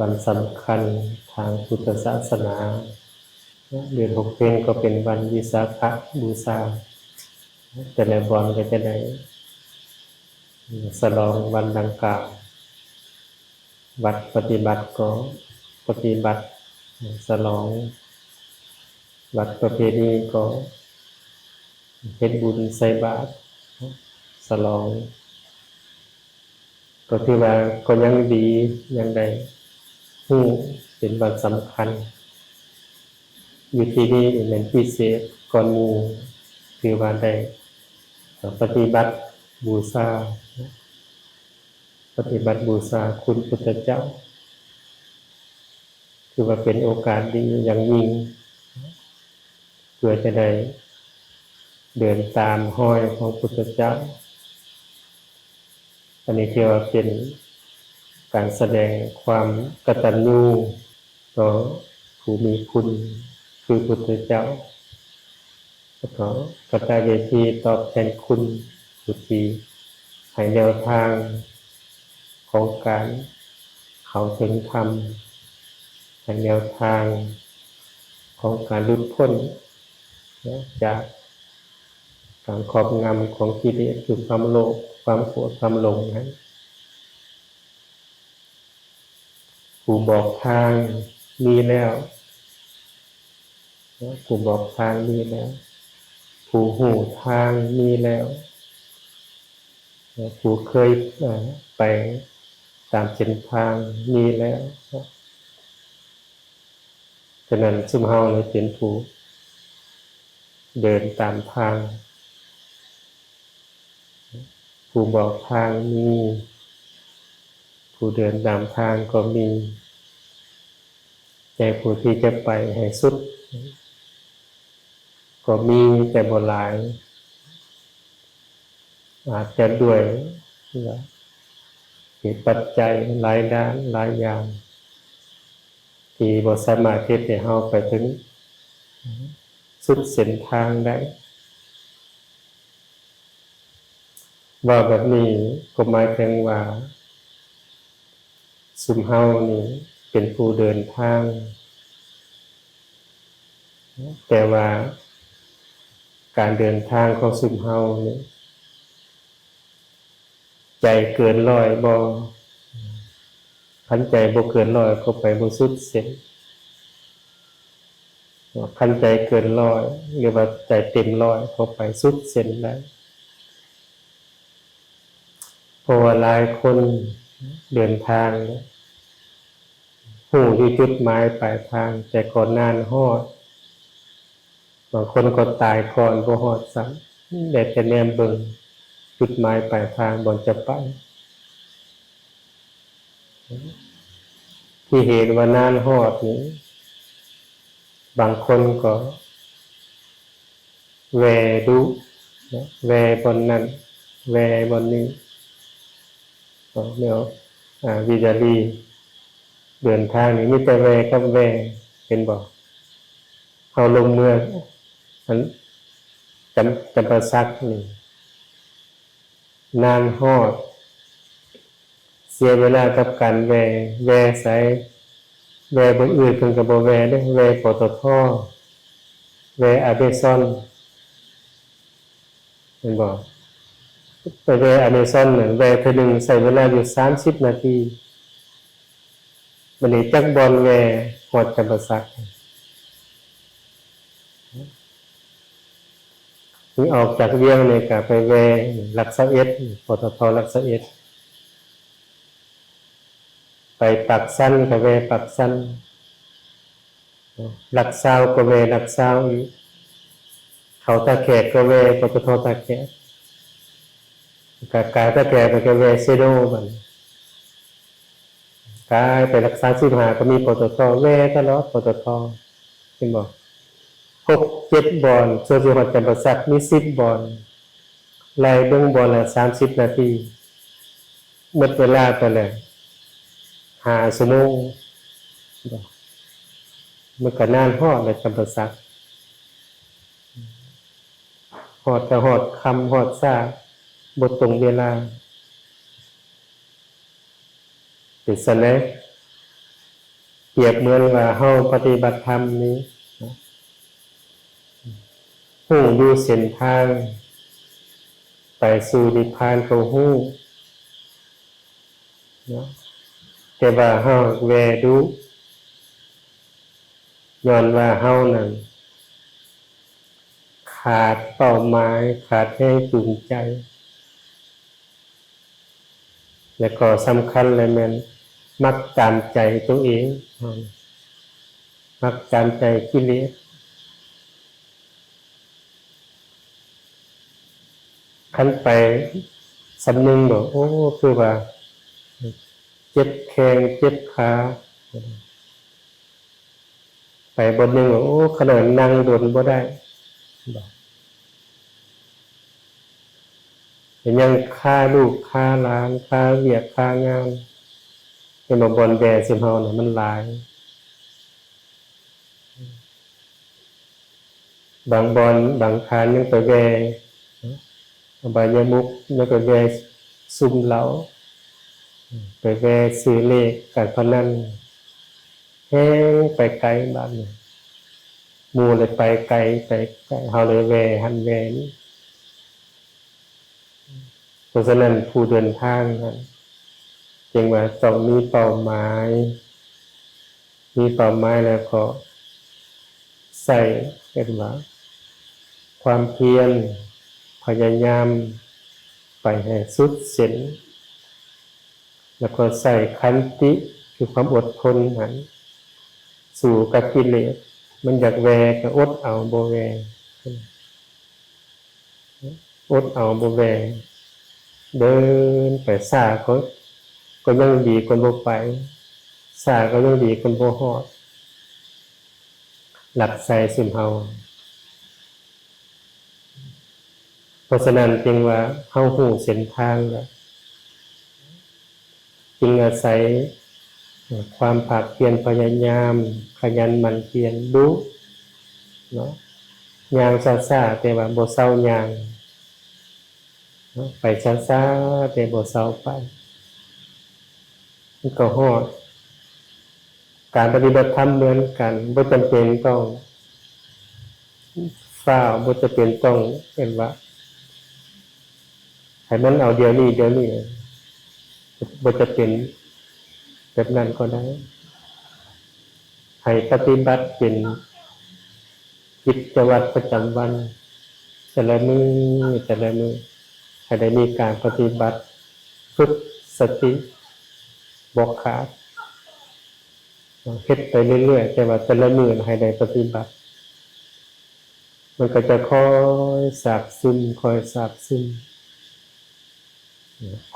ວັນສຳຄັນທາງພຸດທະສາສະໜາ. ເດືອນຫົກເພັງກໍເປັນວັນວິສາຂະບູຊາ, ແຕ່ລະບ່ອນກໍຈະໄດ້ສະຫຼອງວັນດັ່ງກ່າວ. ວັດປະຕິບັດກໍປະຕິບັດສະຫຼອງ, ວັດປະເພນີກໍເຮັດບຸນໃສ່ບາດສະຫຼອງ. ກໍຖືວ່າກໍຍັງດີ, ຍັງໄດ້ຮູ້ເປັນວັນສຳຄັນ. ຢູ່ທີ່ນີ້ນີ້ແມ່ນພິເສດກ່ອນໝູ່, ຖືວ່າໄດ້ປະຕິບັດບູຊາ, ປະຕິບັດບູຊາຄຸນພຸດທະເຈົ້າ, ຖືວ່າເປັນໂອກາດດີຢ່າງຍິ່ງ ເພື່ອຈະໄດ້ເດີນຕາມຮອຍຂອງພຸດທະເຈົ້າ. ອັນນີ້ຖືວ່າເປັນການສະແດງຄວາມກະຕັນຍູຕໍ່ຜູ້ມີຄຸນຄືພຸດທະເຈົ້າ, ແລ້ວກໍກະຕະເວທີຕອບແທນຄຸນຜູ້ທີ່ໃຫ້ແນວທາງຂອງການເຂົ້າເຖິງທຳ, ໃຫ້ແນວທາງຂອງການຫຼຸດພົ້ນຈາກການຄອບງຳຂອງກິເລດ ຄືຄວາມໂລບ, ຄວາມໂກດ, ຄວາມຫຼົງນັ້ນ. ຜູ້ບອກທາງມີແລ້ວ, ຜູ້ບອກທາງມີແລ້ວ, ຜູ້ຮູ້ທາງມີແລ້ວ, ຜູ້ເຄີຍ ເອີ ໄປຕາມເສັ້ນທາງມີແລ້ວ. ສະນັ້ນ ຊຸມເຮົານີ້ເປັນຜູ້ເດີນຕາມທາງ, ຜູ້ບອກທາງມີ, ຜູ້ເດີນຕາມທາງກໍມີ, ແຕ່ຜູ້ທີ່ຈະໄປໃຫ້ສຸດກໍມີ, ແຕ່ບໍ່ຫຼາຍ. ອາດຈະດ້ວຍເຫດປັດໄຈຫຼາຍດ້ານຫຼາຍຢ່າງ ທີ່ບໍ່ສາມາດເຮັດໃຫ້ເຮົາໄປເຖິງສຸດເສັ້ນທາງໄດ້. ເວົ້າແບບນີ້ກໍໝາຍເຖິງວ່າ ຊຸມເຮົານີ້ເປັນຜູ້ເດີນທາງ, ແຕ່ວ່າການເດີນທາງຂອງຊຸມເຮົານີ້ ໃຈເກີນຮ້ອຍບໍ່? ຄັນໃຈບໍ່ເກີນຮ້ອຍກໍໄປບໍ່ສຸດເສັ້ນ, ຄັນໃຈເກີນຮ້ອຍ ຫຼືວ່າໃຈເຕັມຮ້ອຍກໍໄປສຸດເສັ້ນໄດ້. ເພາະວ່າຫຼາຍຄົນເດີນທາງ ຮູ້ຢູ່ຈຸດໝາຍປາຍທາງ ແຕ່ກໍນານຮອດ, ບາງຄົນກໍຕາຍກ່ອນບໍ່ຮອດຊ້ຳ, ໄດ້ແຕ່ແນມເບິ່ງຈຸດໝາຍປາຍທາງບ່ອນຈະໄປ. ທີ່ເຫັນວ່ານານຮອດນີ້ ບາງຄົນກໍແວ່ດຸ, ແວ່ບ່ອນນັ້ນ ແວ່ບ່ອນນີ້, ແນວ ອາ ວິດາລີ ເດີນທາງນີ້ມີແຕ່ແວ່ກັບແວ່, ເຫັນບໍ່? ເຮົາລົງເມືອງ ອັນ ຈຳ ຈຳປາສັກນີ້ ນານຮອດ, ເສຍເວລາກັບການແວ່, ແວ່ໃສ? ແວ່ບ່ອນອື່ນເພິ່ນກໍບໍ່ແວ່ເດ້, ແວ່ ປຕທ, ແວ່ອາເມຊອນ, ແມ່ນບໍ່? ໄປແວ່ອາເມຊອນນັ້ນ ແວ່ເທື່ອໜຶ່ງໃຊ້ເວລາຢູ່ສາມສິບນາທີ, ບັດນີ້ຈັກບ່ອນແວ່ຮອດຈຳປາສັກ? ນີ້ອອກຈາກວຽງນີ້ກະໄປແວ່ຫຼັກຊາວເອັດ, ປຕທ ຫຼັກຊາວເອັດ, ໄປປາກຊັນກະແວ່ປາກຊັນ, ຫຼັກຊາວກະແວ່ຫຼັກຊາວອີກ, ເຂົ້າທ່າແຂກກະແວ່ ປຕທ ທ່າແຂກ, ກະກາຍທ່າແຂກໄປກະແວ່ເຊໂດ, ບັດນີ້ ກາຍໄປຫຼັກຊາວສິບຫ້າກໍມີ ປຕທ ແວ່ຕະຫຼອດ ປຕທ ເຫັນບໍ່? ຫົກເຈັດບ່ອນ ສ່ວນຊິຮອດຈຳປາສັກມີສິບບ່ອນ, ໄລ່ເບິ່ງບ່ອນລະສາມສິບນາທີ, ໝົດເວລາໄປແລ້ວຫ້າຊົ່ວໂມງ, ມັນກໍນານຮອດແລ້ວ ຈຳປາສັກ. ຮອດກໍຮອດຄ່ຳ ຮອດຊ້າ ບໍ່ຕົງເວລາ ເປັນຊັ້ນໃດ. ປຽບເໝືອນວ່າເຮົາປະຕິບັດທຳນີ້ ຮູ້ຢູ່ເສັ້ນທາງໄປສູ່ນິບພານກໍຮູ້ເນາະ ແຕ່ວ່າເຮົາແວ່ດຸ ຍ້ອນວ່າເຮົານັ້ນຂາດເປົ້າໝາຍ ຂາດແຮງຈູງໃຈ ແລະກໍສຳຄັນເລີຍແມ່ນມັກຕາມໃຈຕົວເອງ ມັກຕາມໃຈກິເລດ. ຄັນໄປສຳນຶງໂດດ ໂອ້ ຄືວ່າເຈັບແຂ້ງເຈັບຂາ ໄປບ່ອນໜຶ່ງ ໂອ້ ຂະໜາດນັ່ງດົນບໍ່ໄດ້ ເປັນຫຍັງຄາລູກຄາຫຼານ ຄາວຽກຄາງານ ເຫັນບໍ່ ບ່ອນແວ່ຊຸມເຮົານະມັນຫຼາຍ ບາງບ່ອນບາງທ່ານຍັງໄປແວ່ ອະບາຍະມຸກ ຍັງໄປແວ່ຊຸມເຫຼົ້າ ໄປແວ່ຊື້ເລກການພະນັນ ແຮ່ງໄປໄກບາດນີ້ ໝູ່ເລີຍໄປໄກ ໄປໄກ ເຮົາເລີຍແວ່ຫັ້ນແວ່ນີ້. ເພາະສະນັ້ນຜູ້ເດີນທາງຫັ້ນຈຶ່ງວ່າຕ້ອງມີເປົ້າໝາຍ ມີເປົ້າໝາຍແລ້ວກໍໃຊ້ ເອີ້ນວ່າຄວາມພຽນ ພະຍາຍາມໄປໃຫ້ສຸດເສັ້ນ ແລ້ວກໍໃຊ້ຂັນຕິ ຄືຄວາມອົດທົນຫັ້ນ ສູ້ກັບກິເລດ ມັນຢາກແວ່ກໍອົດເອົາບໍ່ແວ່ ອົດເອົາບໍ່ແວ່ ເດີນໄປຊ້າກໍ ກໍຍັງດີກວ່າບໍ່ໄປ ຊ້າກໍຍັງດີກວ່າບໍ່ຮອດ ຫຼັກໃຊ້ຊຸມເຮົາ. ເພາະສະນັ້ນຈຶ່ງວ່າເຮົາຮູ້ເສັ້ນທາງແລ້ວ ຈຶ່ງອາໄສຄວາມພາກພຽນພະຍາຍາມ ຂະຫຍັນໝັ່ນພຽນດຸເນາະ ຍ່າງຊ້າໆ ແຕ່ວ່າບໍ່ເຊົາຍ່າງເນາະ ໄປຊ້າໆ ແຕ່ບໍ່ເຊົາໄປ ມັນກໍຮອດ. ການປະຕິບັດທຳເໝືອນກັນ ບໍ່ຈຳເປັນຕ້ອງຟ້າວ ບໍ່ຈຳເປັນຕ້ອງ ເອີ້ນວ່າ ໃຫ້ມັນເອົາດຽວນີ້ ດຽວນີ້ ບໍ່ຈຳເປັນແບບນັ້ນກໍໄດ້ ໃຫ້ປະຕິບັດເປັນ ກິດຈະວັດປະຈຳວັນ ແຕ່ລະມື້ ແຕ່ລະມື້ ໃຫ້ໄດ້ມີການປະຕິບັດ ຝຶກສະຕິບໍ່ຂາດ ເຮັດໄປເລື້ອຍໆ ແຕ່ວ່າແຕ່ລະມື້ໃຫ້ໄດ້ປະຕິບັດ ມັນກໍຈະຄ່ອຍຊາບຊຶມ ຄ່ອຍຊາບຊຶມ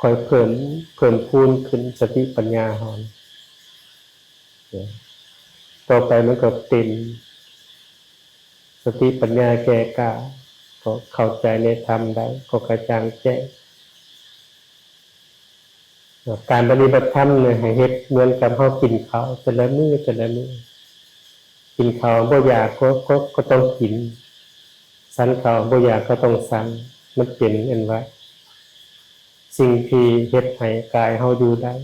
ຄ່ອຍເພີ່ມ ເພີ່ມພູນຂຶ້ນສະຕິປັນຍາເຮົາ ຕໍ່ໄປມັນກໍເຕັມ ສະຕິປັນຍາແກ່ກ້າ ກໍເຂົ້າໃຈໃນທຳໄດ້ ກໍກະຈ່າງແຈ້ງ. ການປະຕິບັດທຳນີ້ໃຫ້ເຮັດເໝືອນກັບເຮົາກິນເຂົ້າແຕ່ລະມື້ ແຕ່ລະມື້ ກິນເຂົ້າບໍ່ຢາກກໍ ກໍ ກໍຕ້ອງກິນ ສັນເຂົ້າບໍ່ຢາກກໍຕ້ອງສັນ ມັນເປັນອັນວ່າ ສິ່ງທີ່ເຮັດໃຫ້ກາຍເຮົາຢູ່ໄດ້.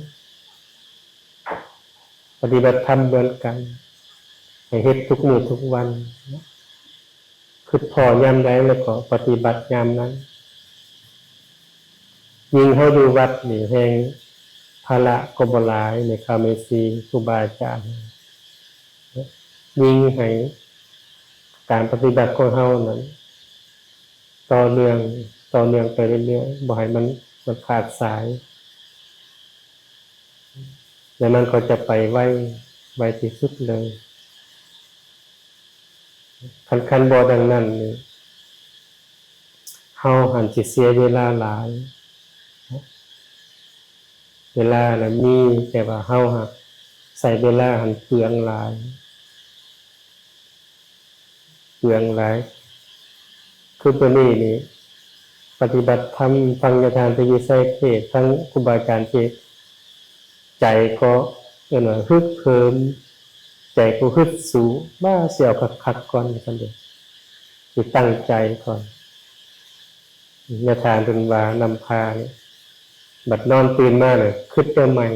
ປະຕິບັດທຳເໝືອນກັນ ໃຫ້ເຮັດທຸກມື້ທຸກວັນ ຄຶດພໍ້ຍາມໃດແລ້ວກໍປະຕິບັດຍາມນັ້ນ. ຍິ່ງເຮົາຢູ່ວັດນີ້ແຮ່ງພາລະກໍບໍ່ຫຼາຍ ແມ່ຄາວແມ່ຊີ ຄູບາອາຈານ ຍິ່ງໃຫ້ການປະຕິບັດຂອງເຮົານັ້ນຕໍ່ເນື່ອງ ຕໍ່ເນື່ອງໄປເລື້ອຍໆ ບໍ່ໃຫ້ມັນ ມັນຂາດສາຍ ແລ້ວມັນກໍຈະໄປໄວ ໄວທີ່ສຸດເລີຍ. ຄັນ ຄັນບໍ່ດັ່ງນັ້ນນີ້ ເຮົາຫັ້ນຊິເສຍເວລາຫຼາຍ. ເວລານະມີ ແຕ່ວ່າເຮົາຫາກໃຊ້ເວລາຫັ້ນເປືອງຫຼາຍ ເປືອງຫຼາຍ. ຄືມື້ນີ້ນີ້ປະຕິບັດທຳ ຟັງຍາທ່ານທະວີໄຊເທດ ຟັງຄູບາອາຈານເທດ ໃຈກໍເອີ້ນວ່າຮຶກເຫີມ ໃຈກໍຮຶດສູ້ ວ່າຊິເອົາຄັກໆກ່ອນ ວ່າຊັ້ນເດ ຊິຕັ້ງໃຈກ່ອນ. ຍາທ່ານເພິ່ນວ່ານຳພານີ້ ບັດນອນຕື່ນມາແລ້ວຄຶດແນວໃໝ່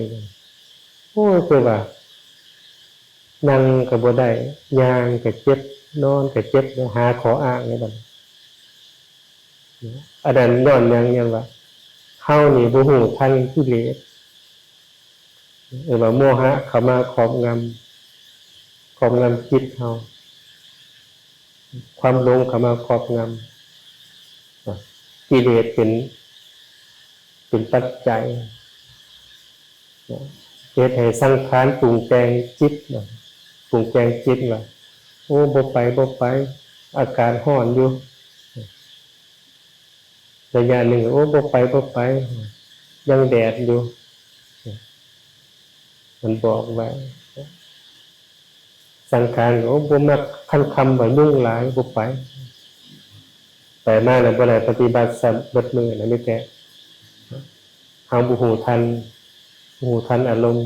ໂອ້ ຄືວ່າ ນັ່ງກໍບໍ່ໄດ້ ຍ່າງກໍເຈັບ ນອນກໍເຈັບ ຫາຂໍ້ອ້າງໃຫ້ມັນ. ອັນນັ້ນຍ້ອນຫຍັງ? ຍ້ອນວ່າເຮົານີ້ບໍ່ຮູ້ທັນກິເລດ ເອີ້ນວ່າໂມຫະເຂົ້າມາຄອບງຳ ຄອບງຳຈິດເຮົາ ຄວາມຫຼົງເຂົ້າມາຄອບງຳ ກິເລດເປັນ ເປັນປັດໄຈ ເຮັດໃຫ້ສັງຂານປຸງແຕ່ງຈິດ ປຸງແຕ່ງຈິດວ່າ ໂອ້ ບໍ່ໄປ ບໍ່ໄປ ອາກາດຮ້ອນຢູ່ ໄລຍະໜຶ່ງ ໂອ້ ບໍ່ໄປ ບໍ່ໄປ ຍັງແດດຢູ່ ມັນບອກໄວ້ ສັງຂານ ໂອ້ ບໍ່ມັກ ຄັນຄ່ຳວ່າຍຸງຫຼາຍ ບໍ່ໄປ ໄປມາແລ້ວບໍ່ໄດ້ປະຕິບັດຊ້ຳ ເບິດມື້ນະ ມີແຕ່ເຮົາບໍ່ຮູ້ທັນ ບໍ່ຮູ້ທັນອາລົມ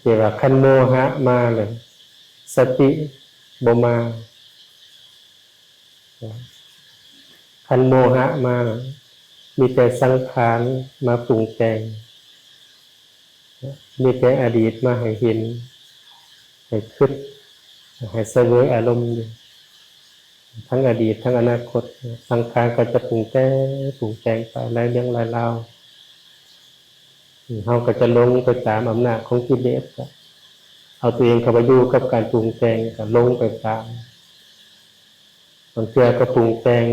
ແຕ່ວ່າຄັນໂມຫະມາແລ້ວ ສະຕິບໍ່ມາ. ຄັນໂມຫະມາ ມີແຕ່ສັງຂານມາປຸງແຕ່ງ ມີແຕ່ອະດີດມາໃຫ້ເຫັນ ໃຫ້ຄິດ ໃຫ້ສະເຫວີຍອາລົມຢູ່ ທັງອະດີດ ທັງອະນາຄົດ ສັງຂານກໍຈະປຸງແຕ່ງ ປຸງແຕ່ງໄປຫຼາຍເລື່ອງຫຼາຍລາວ ເຮົາກໍຈະຫຼົງໄປຕາມອຳນາດຂອງກິເລດ ເອົາຕົວເອງເຂົ້າໄປຢູ່ກັບການປຸງແຕ່ງ ກໍຫຼົງໄປຕາມ ບາງເທື່ອກໍປຸງແຕ່ງ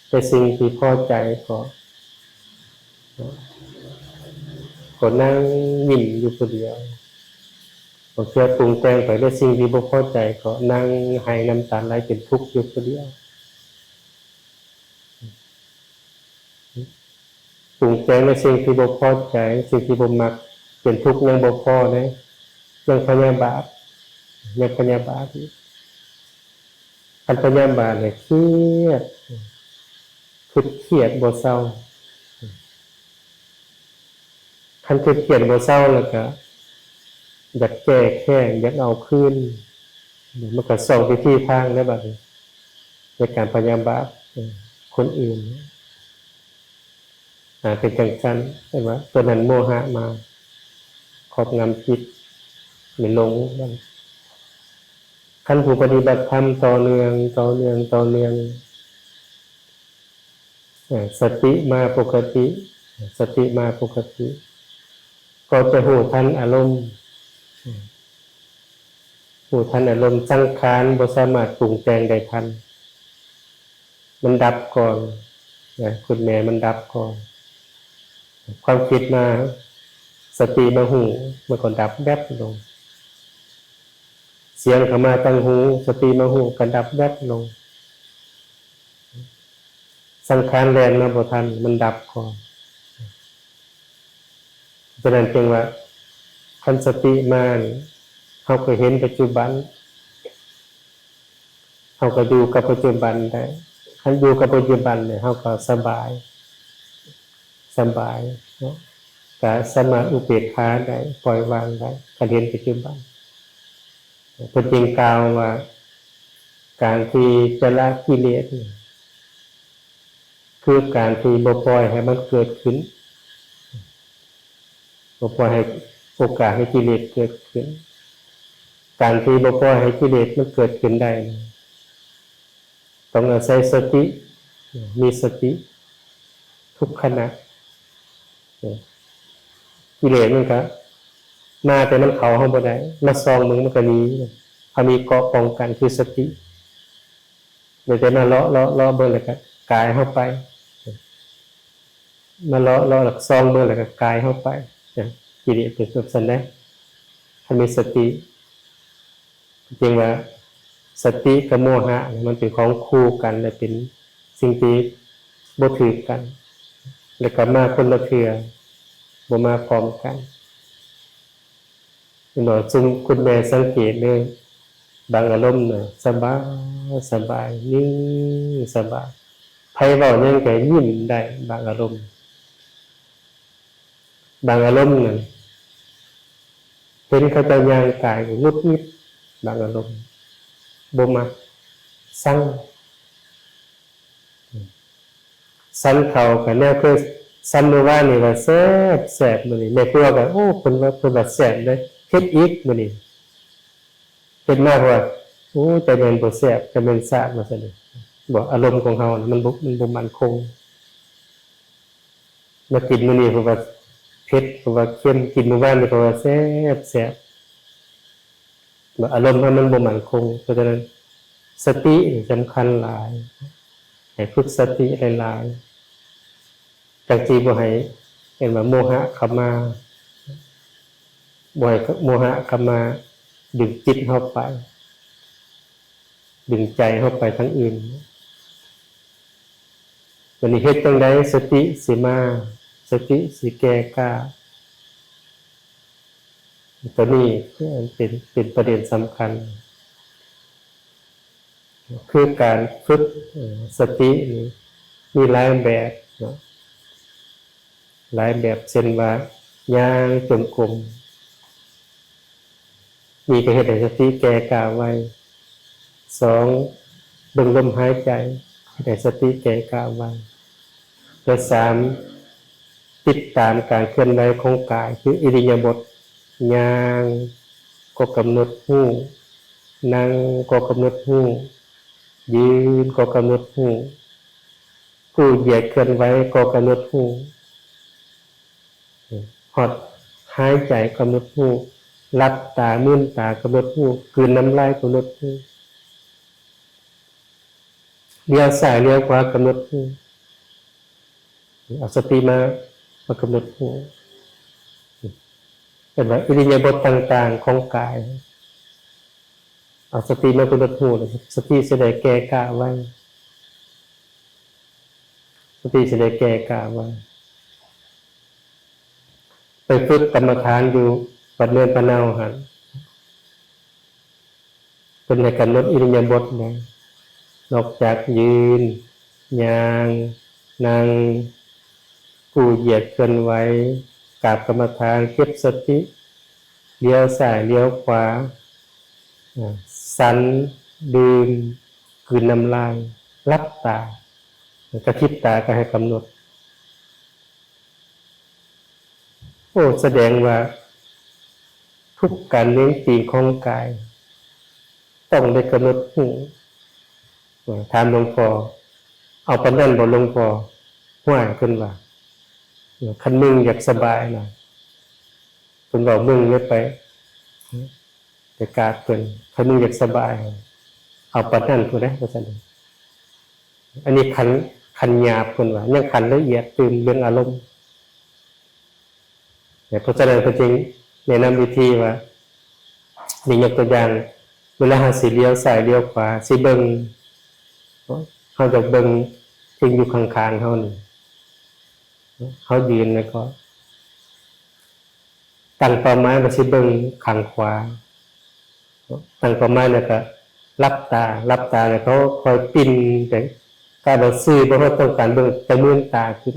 ແຕ່ສິ່ງທີ່ພໍໃຈ ກໍ ກໍນັ່ງຍິ້ມຢູ່ຜູ້ດຽວ ບາງເທື່ອປຸງແຕ່ງໄປແຕ່ສິ່ງທີ່ບໍ່ພໍໃຈ ກໍນັ່ງໄຫ້ນ້ຳຕາໄຫຼເປັນທຸກຢູ່ຜູ້ດຽວ. ປຸງແຕ່ງໃນສິ່ງທີ່ບໍ່ພໍໃຈ ສິ່ງທີ່ບໍ່ມັກ ເປັນທຸກຍັງບໍ່ພໍເດ້ ຍັງພະຍາບາດ ຍັງພະຍາບາດອີກ ຄັນພະຍາບາດນີ້ຄຽດ ຄຶດຄຽດບໍ່ເຊົາ ຄັນຄຶດຄຽດບໍ່ເຊົາແລ້ວກະຢາກແກ້ແຄ້ນ ຢາກເອົາຄືນ ມັນກະຊອກວິທີທາງແລ້ວບາດນີ້ ໃນການພະຍາບາດຄົນອື່ນ ອາ ເປັນຈັ່ງຊັ້ນ ເອີ້ນວ່າຕົວນັ້ນໂມຫະມາຄອບງຳຈິດ ແມ່ນຫຼົງມັນ. ຄັນຜູ້ປະຕິບັດທຳຕໍ່ເນື່ອງ ຕໍ່ເນື່ອງ ຕໍ່ເນື່ອງ ເອີ ສະຕິມາປົກກະຕິ ສະຕິມາປົກກະຕິ ກໍຈະຮູ້ທັນອາລົມ ຮູ້ທັນອາລົມ ສັງຂານບໍ່ສາມາດປຸງແຕ່ງໄດ້ທັນ ມັນດັບກ່ອນນະ ຄຸນແມ່ ມັນດັບກ່ອນ ຄວາມຄິດມາ ສະຕິມາຮູ້ ມັນກໍດັບແວັບລົງ ສຽງເຂົ້າມາທາງຫູ ສະຕິມາຮູ້ ກໍດັບແວັບລົງ ສັງຂານແລ່ນມາບໍ່ທັນ ມັນດັບກ່ອນ. ສະນັ້ນຈຶ່ງວ່າ ຄັນສະຕິມານີ້ ເຮົາກໍເຫັນປັດຈຸບັນ ເຮົາກໍຢູ່ກັບປັດຈຸບັນໄດ້ ຄັນຢູ່ກັບປັດຈຸບັນນີ້ ເຮົາກໍສະບາຍ ສະບາຍເນາະ ກໍສາມາດອຸເບກຂາໄດ້ ປ່ອຍວາງໄດ້ ຄັນເຫັນປັດຈຸບັນ. ເພິ່ນຈຶ່ງກ່າວວ່າ ການທີ່ຈະລະກິເລດນີ້ ຄືການທີ່ບໍ່ປ່ອຍໃຫ້ມັນເກີດຂຶ້ນ ບໍ່ປ່ອຍໃຫ້ໂອກາດໃຫ້ກິເລດເກີດຂຶ້ນ. ການທີ່ບໍ່ປ່ອຍໃຫ້ກິເລດມັນເກີດຂຶ້ນໄດ້ນີ້ ຕ້ອງອາໄສສະຕິ ມີສະຕິທຸກຂະນະ. ກິເລດມັນກະມາ ແຕ່ມັນເຂົ້າເຮົາບໍ່ໄດ້, ມາສ່ອງເບິ່ງມັນກະໜີ. ເຮົາມີເກາະປ້ອງກັນຄືສະຕິ. ແຕ່ມາເລາະເລາະເລາະເບິ່ງແລ້ວກະກາຍເຮົາໄປ, ມາເລາະເລາະແລ້ວກະສ່ອງເບິ່ງແລ້ວກະກາຍເຮົາໄປ. ກິເລດເປັນແບບຊັ້ນເດ້ ຄັນມີສະຕິ. ຈຶ່ງວ່າສະຕິກັບໂມຫະນີ້ ມັນເປັນຂອງຄູ່ກັນ ແລະ ເປັນສິ່ງທີ່ບໍ່ຖືກກັນ ແລະ ກໍມາຄົນລະເທື່ອ ບໍ່ມາພ້ອມກັນ. ເຫັນບໍ່? ຊຸມຄຸນແມ່ສັງເກດເດີ, ບາງອາລົມນະ ສະບາຍ ສະບາຍ ນິ່ງ ສະບາຍ, ໃຜເວົ້າຫຍັງກໍຍິ້ມໄດ້ ບາງອາລົມ. ບາງອາລົມນັ້ນ ເຫັນເຂົາເຈົ້າຍ່າງກາຍກໍຫງຸດຫງິດ, ບາງອາລົມບໍ່ມັກ, ຊັງ. ສັນເຂົ້າກໍແນວເຄີຍສັນມື້ວານນີ້ວ່າແຊບ ແຊບ, ມື້ນີ້ແມ່ຄົວກໍ ໂອ້ ເພິ່ນວ່າ ເພິ່ນວ່າແຊບເດ້, ເຮັດອີກມື້ນີ້. ເຮັດມາເພາະວ່າ ໂອ້ ຈະແມ່ນບໍ່ແຊບ ຈະແມ່ນຊາດ ວ່າຊັ້ນເດ. ບໍ່ ອາລົມຂອງເຮົານະ ມັນບໍ່ ມັນບໍ່ໝັ້ນຄົງ. ມາກິນມື້ນີ້ເພາະວ່າເຜັດ ເພາະວ່າເຄັມ ກິນມື້ວານນີ້ເພາະວ່າແຊບ ແຊບ. ວ່າອາລົມເຮົາມັນບໍ່ໝັ້ນຄົງ. ເພາະສະນັ້ນ ສະຕິນີ້ສຳຄັນຫຼາຍ ໃຫ້ຝຶກສະຕິຫຼາຍໆ ຈັ່ງຊິບໍ່ໃຫ້ ເອີ້ນວ່າໂມຫະເຂົ້າມາ ບໍ່ໃຫ້ໂມຫະເຂົ້າມາດຶງຈິດເຮົາໄປ ດຶງໃຈເຮົາໄປທາງອື່ນ. ບັດນີ້ເຮັດຈັ່ງໃດສະຕິຊິມາ ສະຕິຊິແກ່ກ້າ? ຕົວນີ້ເປັນ ເປັນປະເດັນສຳຄັນ ຄືການຝຶກ ເອີ ສະຕິນີ້ມີຫຼາຍແບບເນາະ ຫຼາຍແບບ ເຊັ່ນວ່າຍ່າງຈົງກົມ ນີ້ກໍເຮັດໃຫ້ສະຕິແກ່ກ້າໄວ. ສອງ ເບິ່ງລົມຫາຍໃຈ ເຮັດໃຫ້ສະຕິແກ່ກ້າໄວ. ແລະ ສາມ ຕິດຕາມການເຄື່ອນໄຫວຂອງກາຍ ຄືອິລິຍາບົດ ຍ່າງກໍກຳນົດຮູ້ ນັ່ງກໍກຳນົດຮູ້ ຢືນກໍກຳນົດຮູ້ ກູ້ຢຽດເຄື່ອນໄຫວກໍກຳນົດຮູ້ ຮອດຫາຍໃຈກຳນົດຮູ້ ຫຼັບຕາ ມືນຕາກຳນົດຮູ້ ກືນນ້ຳລາຍກຳນົດຮູ້ ລ້ຽວຊ້າຍລ້ຽວຂວາກຳນົດຮູ້ ເອົາສະຕິມາ ມາກຳນົດຮູ້ ເອີ້ນວ່າອິລິຍາບົດຕ່າງໆຂອງກາຍ ເອົາສະຕິມາກຳນົດຮູ້ ສະຕິຊິໄດ້ແກ່ກ້າໄວ ສະຕິຊິໄດ້ແກ່ກ້າໄວ. ໄປຝຶກກຳມະຖານຢູ່ວັດເນີນພະເນົາຫັ້ນ ເພິ່ນໃຫ້ກຳນົດອິລິຍາບົດນະ ນອກຈາກຢືນ, ຍ່າງ, ນັ່ງ, ກູ້ຢຽດເຄື່ອນໄຫວ, ກາບກຳມະຖານ, ເກັບສະຕິ, ລ້ຽວຊ້າຍ, ລ້ຽວຂວາ, ອາ, ສັນ, ດື່ມ, ກືນນ້ຳລາຍ, ຫຼັບຕາ, ກະທິບຕາກໍໃຫ້ກຳນົດ. ໂອ້ ສະແດງວ່າທຸກການເໜັງຕີງຂອງກາຍຕ້ອງໄດ້ກຳນົດຮູ້. ເອີ ຖາມຫຼວງພໍ່ ເອົາປານນັ້ນບໍ່ຫຼວງພໍ່? ຫ້ວຍ ເພິ່ນວ່າ ເອີ ຄັນມຶງຢາກສະບາຍນະ ເພິ່ນເວົ້າມຶງເລີຍໄປ ໄປກາບເພິ່ນ ຄັນມຶງຢາກສະບາຍ ເອົາປານນັ້ນພຸ້ນເດ້ ວ່າຊັ້ນ. ອັນນີ້ຂັ້ນ ຂັ້ນຫຍາບເພິ່ນວ່າ ຍັງຂັ້ນລະອຽດຕື່ມເລື່ອງອາລົມ. ເພາະສະນັ້ນເພິ່ນຈຶ່ງແນະນຳວິທີວ່າ ນີ້ຍົກຕົວຢ່າງ ເວລາເຮົາຊິລ້ຽວຊ້າຍລ້ຽວຂວາ ຊິເບິ່ງ ເຮົາຈະເບິ່ງສິ່ງຢູ່ຂ້າງໆເຮົານີ້ ເຮົາຢືນແລ້ວກໍ ຕັ້ງເປົ້າໝາຍວ່າຊິເບິ່ງຂ້າງຂວາ ຕັ້ງເປົ້າໝາຍແລ້ວກໍຫຼັບຕາ ຫຼັບຕາແລ້ວກໍຄ່ອຍປິ່ນໄປ ກະວ່າຊື່ບໍ່ເຮົາຕ້ອງການເບິ່ງ ຈະມືນຕາຂຶ້ນ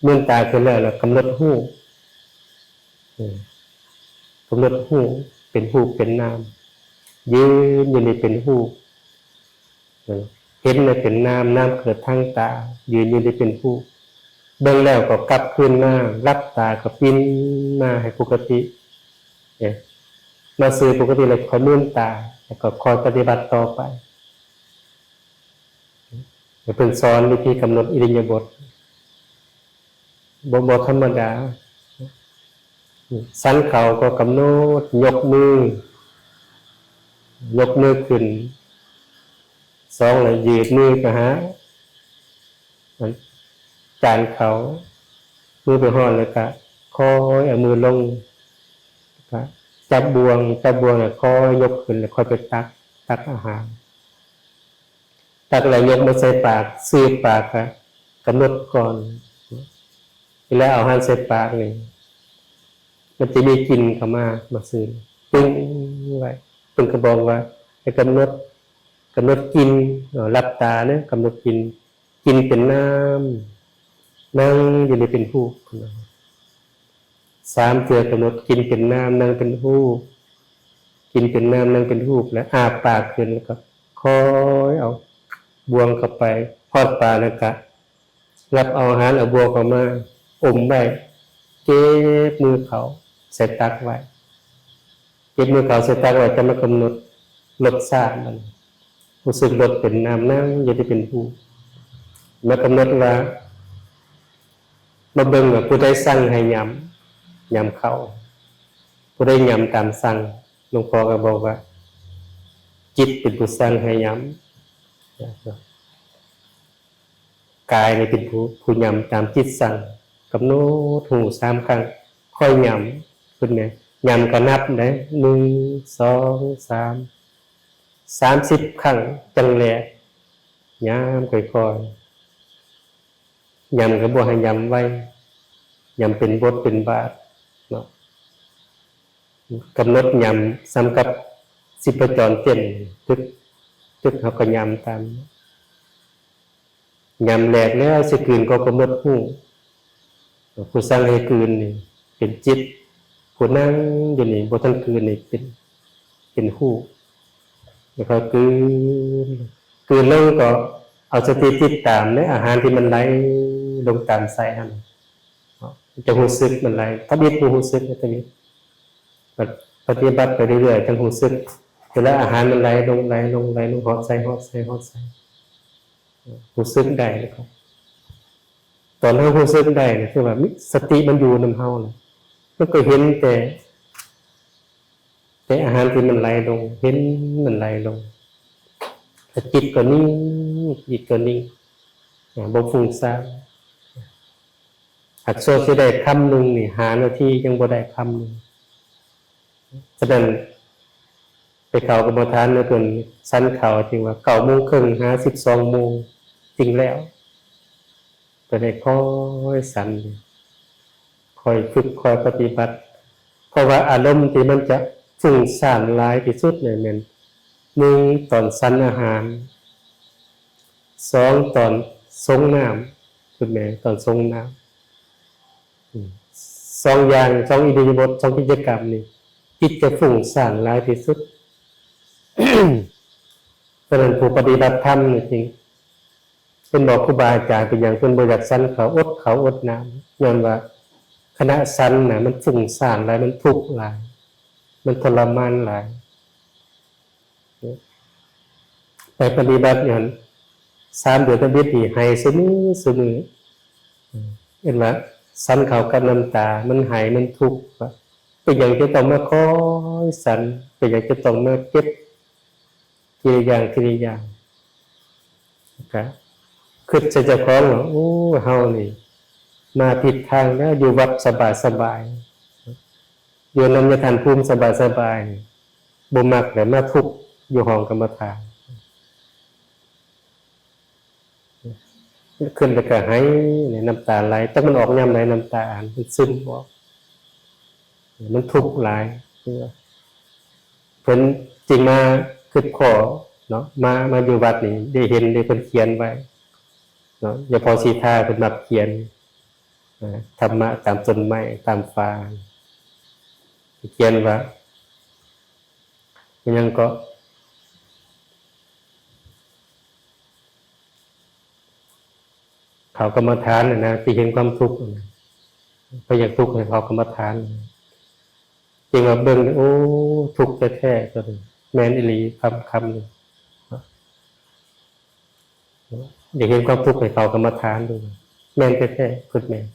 ມືນຕາຂຶ້ນແລ້ວ ແລ້ວກຳນົດຮູ້ ເອີ ກຳນົດຮູ້ເປັນຮູບເປັນນາມ ຢືນຢູ່ນີ້ເປັນຮູບ ເອີ ເຫັນແລ້ວເປັນນາມ ນາມເກີດທາງຕາ ຢືນຢູ່ນີ້ເປັນຮູບ ເບິ່ງແລ້ວກໍກັບຄືນມາ ຫຼັບຕາກໍປິ່ນມາໃຫ້ປົກກະຕິ ເອີ ມາສູ່ປົກກະຕິ ແລ້ວຄ່ອຍມືນຕາ ແລ້ວກໍຄ່ອຍປະຕິບັດຕໍ່ໄປ. ເພິ່ນສອນວິທີກຳນົດອິລິຍາບົດ ບໍ່ ບໍ່ທຳມະດາ. ສັນເຂົ້າກໍກຳນົດ ຍົກມື ຍົກມືຂຶ້ນ ສອງ ແລ້ວຢືດມືໄປຫາ ອັນ ຈານເຂົ້າ ມືໄປຮອດແລ້ວກະຄ່ອຍເອົາມືລົງ ກະຈັບບ່ວງ ຈັບບ່ວງແລ້ວຄ່ອຍຍົກຂຶ້ນ ແລ້ວຄ່ອຍໄປຕັກ ຕັກອາຫານ ຕັກແລ້ວຍົກມາໃສ່ປາກ ຊື່ປາກກະກຳນົດກ່ອນ ເວລາເອົາອາຫານໃສ່ປາກນີ້ ມັນຈະມີກິ່ນເຂົ້າມາ ມາຊື່ ຕຶງໄວ້ ເພິ່ນກໍບອກວ່າໃຫ້ກຳນົດ ກຳນົດກິ່ນ ເນາະ ຫຼັບຕາເນາະ ກຳນົດກິ່ນ ກິນເປັນນ້ຳ ນັ່ງຢູ່ນີ້ເປັນຮູບ ສາມເທື່ອກຳນົດ ກິນເປັນນ້ຳ ນັ່ງເປັນຮູບ ກິນເປັນນ້ຳ ນັ່ງເປັນຮູບ ແລ້ວອ້າປາກຂຶ້ນ ແລ້ວກໍຄ່ອຍເອົາບ່ວງເຂົ້າໄປ ຮອດປາກແລ້ວກໍ ລັບເອົາອາຫານ ເອົາບ່ວງເຂົ້າມາ ອົມໄວ້ ເກັບມືເຂົ້າໃສ່ຕັກໄວ້ ເກັບມືເຂົ້າໃສ່ຕັກແລ້ວ ຈະມາກຳນົດລົດຊາດມັນ ຮູ້ສຶກລົດເປັນນ້ຳໜັງ ຢ່າໄດ້ເປັນຜູ້ ມາກຳນົດວ່າ ມາເບິ່ງວ່າຜູ້ໃດສັ່ງໃຫ້ຫຍ້ຳ ຫຍ້ຳເຂົ້າ ຜູ້ໃດຫຍ້ຳຕາມສັ່ງ ຫຼວງພໍ່ກໍບອກວ່າ ຈິດເປັນຜູ້ສັ່ງໃຫ້ຫຍ້ຳ ກາຍນີ້ເປັນຜູ້ ຜູ້ຫຍ້ຳຕາມຈິດສັ່ງ ກຳນົດຮູ້ສາມຄັ້ງ ຄ່ອຍຫຍ້ຳ ເພິ່ນແມ່ນຫຍ້ຳກໍນັບເດ້ ໜຶ່ງ ສອງ ສາມ ສາມສິບຄັ້ງ ຈັ່ງແລະຫຍ້ຳຄ່ອຍໆ ຫຍ້ຳກໍບໍ່ໃຫ້ຫຍ້ຳໄວ ຫຍ້ຳເປັນບົດເປັນບາດເນາະ ກຳນົດຫຍ້ຳສ່ຳກັບຊີບພະຈອນເຕັ້ນ ຕຶກ ຕຶກ ເຮົາກໍຫຍ້ຳຕາມ ຫຍ້ຳແລກແລ້ວຊິກືນກໍກຳນົດຮູ້ ຜູ້ສັ່ງໃຫ້ກືນນີ້ເປັນຈິດ ຜູ້ນັ່ງຢູ່ນີ້ບໍ່ທັນກືນນີ້ເປັນ ເປັນຮູ້ ແລ້ວກໍກືນ ກືນລົງກໍເອົາສະຕິຕິດຕາມໃນອາຫານທີ່ມັນໄຫຼລົງຕາມໄສ້ຫັ້ນ ຈະຮູ້ສຶກມັນໄຫຼ ທຳອິດບໍ່ຮູ້ສຶກ ທຳອິດ ປະ ປະຕິບັດໄປເລື້ອຍໆ ຈັ່ງຮູ້ສຶກ ເວລາອາຫານມັນໄຫຼລົງ ໄຫຼລົງ ໄຫຼລົງ ຮອດໃສ ຮອດໃສ ຮອດໃສ ຮູ້ສຶກໄດ້ແລ້ວກໍ ຕອນເຮົາຮູ້ສຶກໄດ້ນະ ຄືວ່າມີສະຕິມັນຢູ່ນຳເຮົານະ ມັນກໍເຫັນແຕ່ ແຕ່ອາຫານທີ່ມັນໄຫຼລົງ ເຫັນມັນໄຫຼລົງ ແລະ ຈິດກໍນິ່ງ ຈິດກໍນິ່ງ ອາ ບໍ່ຟຸ້ງສ້ານ ຫາກຊົ່ວຊິໄດ້ຄຳໜຶ່ງນີ້ ຫ້ານາທີຍັງບໍ່ໄດ້ຄຳໜຶ່ງ. ສະນັ້ນ ໄປເຂົ້າກຳມະຖານນຳເພິ່ນ ສັນເຂົ້າຈຶ່ງວ່າເກົ້າໂມງເຄິ່ງຫາສິບສອງໂມງ ຈຶ່ງແລ້ວ. ກໍໄດ້ຄ່ອຍສັນ ຄ່ອຍຝຶກ ຄ່ອຍປະຕິບັດ ເພາະວ່າອາລົມທີ່ມັນຈະຟຸ້ງສ້ານຫຼາຍທີ່ສຸດນີ້ແມ່ນ ໜຶ່ງ ຕອນສັນອາຫານ, ສອງ ຕອນຊົງນ້ຳ ຄືແມ່ນຕອນຊົງນ້ຳ ອາ ສອງຢ່າງ ສອງອິລິຍາບົດ ສອງກິດຈະກຳນີ້ ຈິດຈະຟຸ້ງສ້ານຫຼາຍທີ່ສຸດ. ສະນັ້ນ ຜູ້ປະຕິບັດທຳນີ້ຈຶ່ງ ເພິ່ນບອກຄູບາອາຈານເປັນຫຍັງເພິ່ນບໍ່ຢາກສັນເຂົ້າ ອົດເຂົ້າອົດນ້ຳ ຍ້ອນວ່າຂະນະສັນນະ ມັນຟຸ້ງສ້ານຫຼາຍ ມັນທຸກຫຼາຍ ມັນທໍລະມານຫຼາຍ. ໄປປະຕິບັດຢູ່ຫັ້ນ ສາມເດືອນທຳອິດນີ້ໄຫ້ຊຸມື້ ຊຸມື້ ເອີ້ນວ່າສັນເຂົ້າກັບນ້ຳຕາ ມັນໄຫ້ ມັນທຸກ ເປັນຫຍັງຈະຕ້ອງມາຄອຍສັນ ເປັນຫຍັງຈະຕ້ອງມາເຈັບ ທີລະຢ່າງ ທີລະຢ່າງ ກະຄິດໃສ່ເຈົ້າຂອງວ່າ ໂອ້ ເຮົານີ້ມາຜິດທາງແລ້ວ ຢູ່ວັດສະບາຍໆ ຢູ່ນຳຍາທ່ານພູມສະບາຍໆ ບໍ່ມັກແຫຼະ ມາທຸກຢູ່ຫ້ອງກຳມະຖານ. ຂຶ້ນໄປກໍໄຫ້ ນ້ຳຕາໄຫຼ ຈັກມັນອອກຍາມໃດ ນ້ຳຕາຫັ້ນ ມັນຊຶມອອກ ມັນທຸກຫຼາຍ. ເພິ່ນຈຶ່ງມາຄຶດພໍ້ເນາະ ມາ ມາຢູ່ວັດນີ້ ໄດ້ເຫັນເດ້ ເພິ່ນຂຽນໄວ້ເນາະ ຍາພໍ່ສີທາເພິ່ນມັກຂຽນ ອາ ທຳມະຕາມຕົ້ນໄມ້ ຕາມຝາ ຂຽນວ່າ ອີຫຍັງເກາະ ເຂົ້າກຳມະຖານນະ ທີ່ເຫັນຄວາມທຸກ ບໍ່ຢາກທຸກໃຫ້ເຂົ້າກຳມະຖານ ຈຶ່ງວ່າເບິ່ງ ໂອ້ ທຸກແທ້ໆ ຕົວນີ້ ແມ່ນອີ່ຫຼີ ຄຳ ຄຳນີ້ ຢາກເຫັນຄວາມທຸກໃຫ້ເຂົ້າກຳມະຖານ ແມ່ນແທ້ໆ ຄືແມ່ນ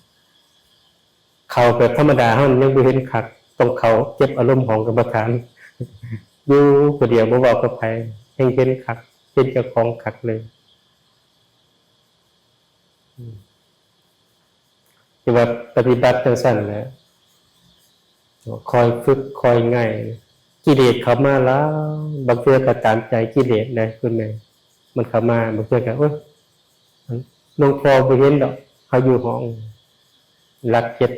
ເຂົ້າແບບທຳມະດາເຮົາຍັງບໍ່ເຫັນຄັກ ຕ້ອງເຂົ້າເກັບອາລົມຫ້ອງກຳມະຖານ ຢູ່ຜູ້ດຽວ ບໍ່ເວົ້າກັບໃຜ ແຮ່ງເຫັນຄັກ ເຫັນເຈົ້າຂອງຄັກເລີຍ. ທີ່ວ່າປະຕິບັດຈັ່ງຊັ້ນແຫຼະ ຄ່ອຍຝຶກຄ່ອຍໄຫງ່ ກິເລດເຂົ້າມາຫຼາຍ ບາງເທື່ອກໍຕາມໃຈກິເລດໄດ໋ ຄືແມ່ນ ມັນເຂົ້າມາ ບາງເທື່ອກໍ ໂອ້ຍ ຫຼວງພໍ່ບໍ່ເຫັນດອກ ເຮົາຢູ່ຫ້ອງ ລັກເຮັດ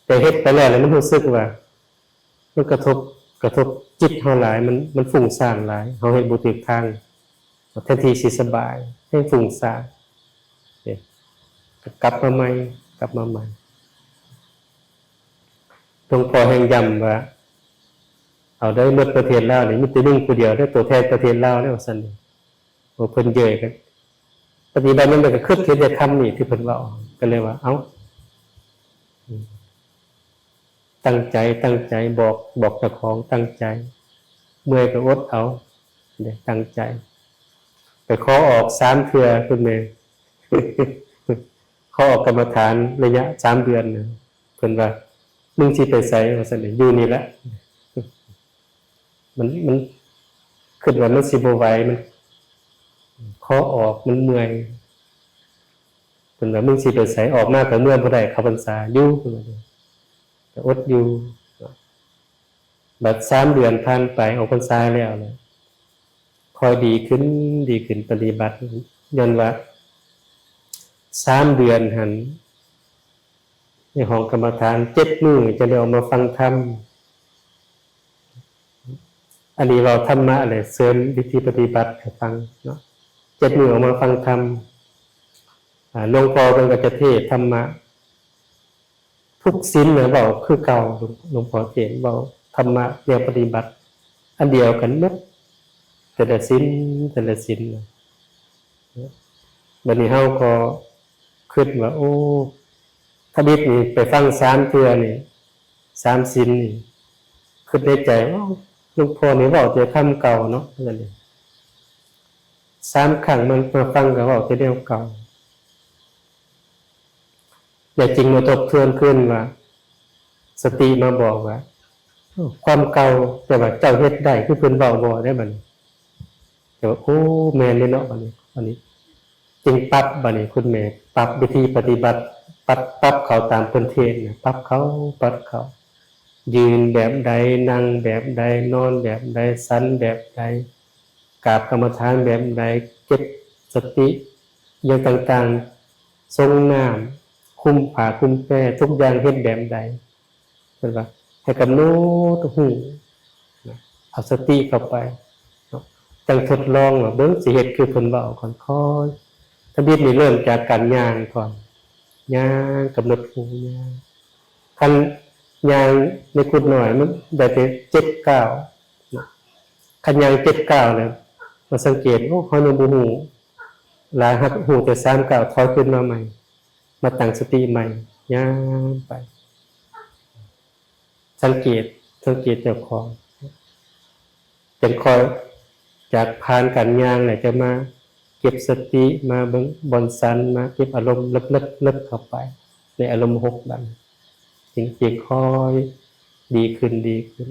ແຕ່ເຮັດໄປແລ້ວ ແລ້ວມັນຮູ້ສຶກວ່າ ມັນກະທົບ ກະທົບຈິດເຮົາຫຼາຍ ມັນ ມັນຟຸ້ງສ້ານຫຼາຍ ເຮົາເຮັດບໍ່ຖືກທາງ ແທນທີ່ຊິສະບາຍ ແຮ່ງຟຸ້ງສ້ານ ເດ້ ກໍກັບມາໃໝ່ ກັບມາໃໝ່. ຫຼວງພໍ່ແຮ່ງຢ້ຳວ່າ ເອົາເດີ ໝົດປະເທດລາວນີ້ ມີແຕ່ໜຶ່ງຜູ້ດຽວເດີ ຕົວແທນປະເທດລາວເດີ ວ່າຊັ້ນ. ໂອ້ ເພິ່ນເຍີ້ຍກັນ ປະຕິບັດນຳໃດກໍຄຶດເຫັນແຕ່ຄຳນີ້ທີ່ເພິ່ນເວົ້າ ກໍເລີຍວ່າ ເອົ້າ ອືມ ທ ຕັ້ງໃຈ ຕັ້ງໃຈ ບອກ ບອກເຈົ້າຂອງ ຕັ້ງໃຈ ເມື່ອຍກໍອົດເອົາ ເດ້ ຕັ້ງໃຈ. ໄປຂໍອອກສາມເທື່ອ ຄຸນແມ່ ຂໍອອກກຳມະຖານໄລຍະສາມເດືອນນະ ເພິ່ນວ່າ ມຶງຊິໄປໃສ? ວ່າຊັ້ນ ຢູ່ນີ້ແຫຼະ. ມັນ ມັນຄິດວ່າມັນຊິບໍ່ໄຫວ ມັນຂໍອອກ ມັນເມື່ອຍ. ເພິ່ນວ່າ ມຶງຊິໄປໃສ? ອອກມາກໍເມືອບໍ່ໄດ້ ເຂົ້າພັນສາຢູ່ ເພິ່ນວ່າ ກໍອົດຢູ່. ບັດສາມເດືອນຜ່ານໄປ ອອກພັນສາແລ້ວນະ ຄ່ອຍດີຂຶ້ນ ດີຂຶ້ນ ປະຕິບັດ ຍ້ອນວ່າສາມເດືອນຫັ້ນ ໃນຫ້ອງກຳມະຖານເຈັດມື້ ຈະໄດ້ອອກມາຟັງທຳ. ອັນນີ້ເວົ້າທຳມະແຫຼະ ເຊີນວິທີປະຕິບັດໃຫ້ຟັງເນາະ ເຈັດມື້ອອກມາຟັງທຳ. ອາ ຫຼວງພໍ່ເພິ່ນກໍຈະເທດທຳມະ ທຸກສິນນະເວົ້າຄືເກົ່າ ຫຼວງ ຫຼວງພໍ່ເທດເວົ້າທຳມະແນວປະຕິບັດອັນດຽວກັນໝົດ ແຕ່ລະສິນ ແຕ່ລະສິນນະ. ບັດນີ້ເຮົາກໍຄິດວ່າ ໂອ້ ທຳອິດນີ້ໄປຟັງສາມເທື່ອນີ້ ສາມສິນນີ້ ຄິດໃນໃຈ ໂອ້ ຫຼວງພໍ່ນີ້ເວົ້າແຕ່ຄຳເກົ່າເນາະ ວ່າຊັ້ນເດ. ສາມຄັ້ງມັນມາຟັງກໍເວົ້າແຕ່ແນວເກົ່າ. ແລະ ຈຶ່ງມາທົບທວນຄືນວ່າ ສະຕິມາບອກວ່າ ຄວາມເກົ່າ ແຕ່ວ່າເຈົ້າເຮັດໄດ້ຄືເພິ່ນເວົ້າບໍ່ໄດ້ບັດນີ້. ແຕ່ວ່າ ໂອ້ ແມ່ນເດ້ເນາະ ບັດນີ້ ບັດນີ້ຈຶ່ງປັບ ບັດນີ້ຄຸນແມ່ປັບວິທີປະຕິບັດ ປັບ ປັບເຂົ້າຕາມເພິ່ນເທດນະ ປັບເຂົ້າ ປັບເຂົ້າ ຢືນແບບໃດ ນັ່ງແບບໃດ ນອນແບບໃດ ສັນແບບໃດ ກາບກຳມະຖານແບບໃດ ເກັບສະຕິ ອີ່ຫຍັງຕ່າງໆ ຊົງນ້ຳ ຄຸມຜ້າຄຸມແພ ທຸກຢ່າງເຮັດແບບໃດ ເພິ່ນວ່າໃຫ້ກຳນົດຮູ້ນະ ເອົາສະຕິເຂົ້າໄປເນາະ ຈັ່ງທົດລອງວ່າເບິ່ງ ຊິເຮັດຄືເພິ່ນເວົ້າກ່ອນ ຄ່ອຍ ທຳອິດນີ້ເລີ່ມຈາກການຍ່າງກ່ອນ ຍ່າງກຳນົດຮູ້ຍ່າງ ຄັນຍ່າງໃນກຸດນ້ອຍມັນໄດ້ແຕ່ເຈັດກ້າວນະ ຄັນຍ່າງເຈັດກ້າວແລ້ວ ມາສັງເກດ ໂອ້ ເຮົາຍັງບໍ່ຮູ້ຫຼາຍ ເຮົາຮູ້ແຕ່ສາມກ້າວ ຖອຍຄືນມາໃໝ່ ມາຕັ້ງສະຕິໃໝ່ ຍ່າງໄປ ສັງເກດ ສັງເກດເຈົ້າຂອງ ຈັ່ງຄ່ອຍຈາກຜ່ານການຍ່າງແລ້ວ ຈະມາເກັບສະຕິ ມາເບິ່ງບ່ອນສັນ ມາເກັບອາລົມເລິກໆ ເລິກເຂົ້າໄປໃນອາລົມຫົກ ບັດນີ້ຈຶ່ງ ຈຶ່ງຄ່ອຍດີຂຶ້ນ ດີຂຶ້ນ.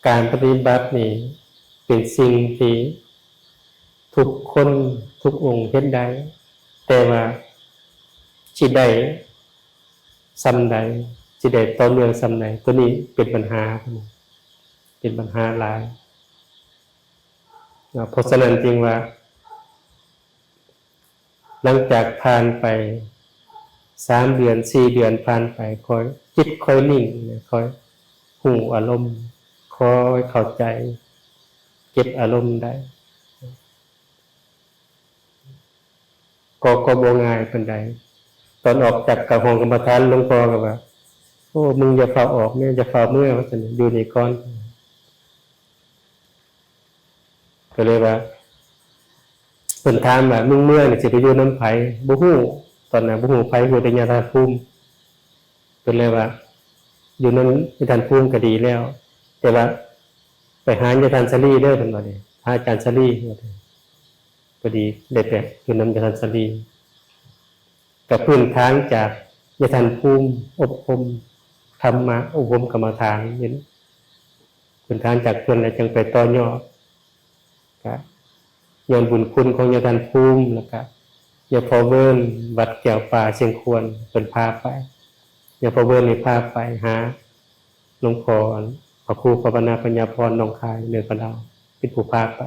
ການປະຕິບັດນີ້ເປັນສິ່ງທີ່ທຸກຄົນທຸກອົງເຮັດໄດ້ ແຕ່ວ່າຊິໄດ້ສ່ຳໃດ ຊິໄດ້ຕໍ່ເນື່ອງສ່ຳໃດ ໂຕນີ້ເປັນບັນຫາ ເປັນບັນຫາຫຼາຍ. ເພາະສະນັ້ນຈຶ່ງວ່າ ຫຼັງຈາກຜ່ານໄປສາມເດືອນ ສີ່ເດືອນຜ່ານໄປ ຄ່ອຍ ຈິດຄ່ອຍນິ່ງ ຄ່ອຍຮູ້ອາລົມ ຄ່ອຍເຂົ້າໃຈ ເກັບອາລົມໄດ້ ກໍ ກໍບໍ່ງ່າຍປານໃດ. ຕອນອອກຈາກກະຫ້ອງກຳມະຖານ ຫຼວງພໍ່ກໍວ່າ ໂອ້ ມຶງຢ່າຟ້າວອອກເດີ ຢ່າຟ້າວເມືອ ວ່າຊັ້ນ ຢູ່ນີ້ກ່ອນ. ກໍເລີຍວ່າ ເພິ່ນຖາມວ່າ ມຶງເມືອນີ້ຊິໄປຢູ່ນຳໃຜ? ບໍ່ຮູ້ ຕອນນັ້ນບໍ່ຮູ້ໃຜ ຮູ້ແຕ່ຍາທ່ານພູມ. ເພິ່ນເລີຍວ່າ ຢູ່ນຳຍາທ່ານພູມກໍດີແລ້ວ ແຕ່ວ່າໄປຫາຍາທ່ານສາລີເດີ ເພິ່ນວ່າເດ ຫາອາຈານສາລີ ວ່າເດ. ພໍດີໄດ້ໄປຢູ່ນຳຍາທ່ານສາລີ ກໍພື້ນຖານຈາກຍາທ່ານພູມ ອົບຮົມທຳມະ ອົບຮົມກຳມະຖານ ເປັນພື້ນຖານຈາກເພິ່ນ ແລ້ວຈຶ່ງໄປຕໍ່ຍອດ ກະຍ້ອນບຸນຄຸນຂອງຍາທ່ານພູມ ແລ້ວກະຍາພໍ່ເວີນ ວັດແກ້ວປ່າຊຽງຂວນ ເພິ່ນພາໄປ ຍາພໍ່ເວີນນີ້ພາໄປຫາ ຫຼວງພໍ່ ອັນ ພະຄູພາວະນາປັນຍາພອນ ໜອງຄາຍ ເໜືອກະດາວ ເປັນຜູ້ພາໄປ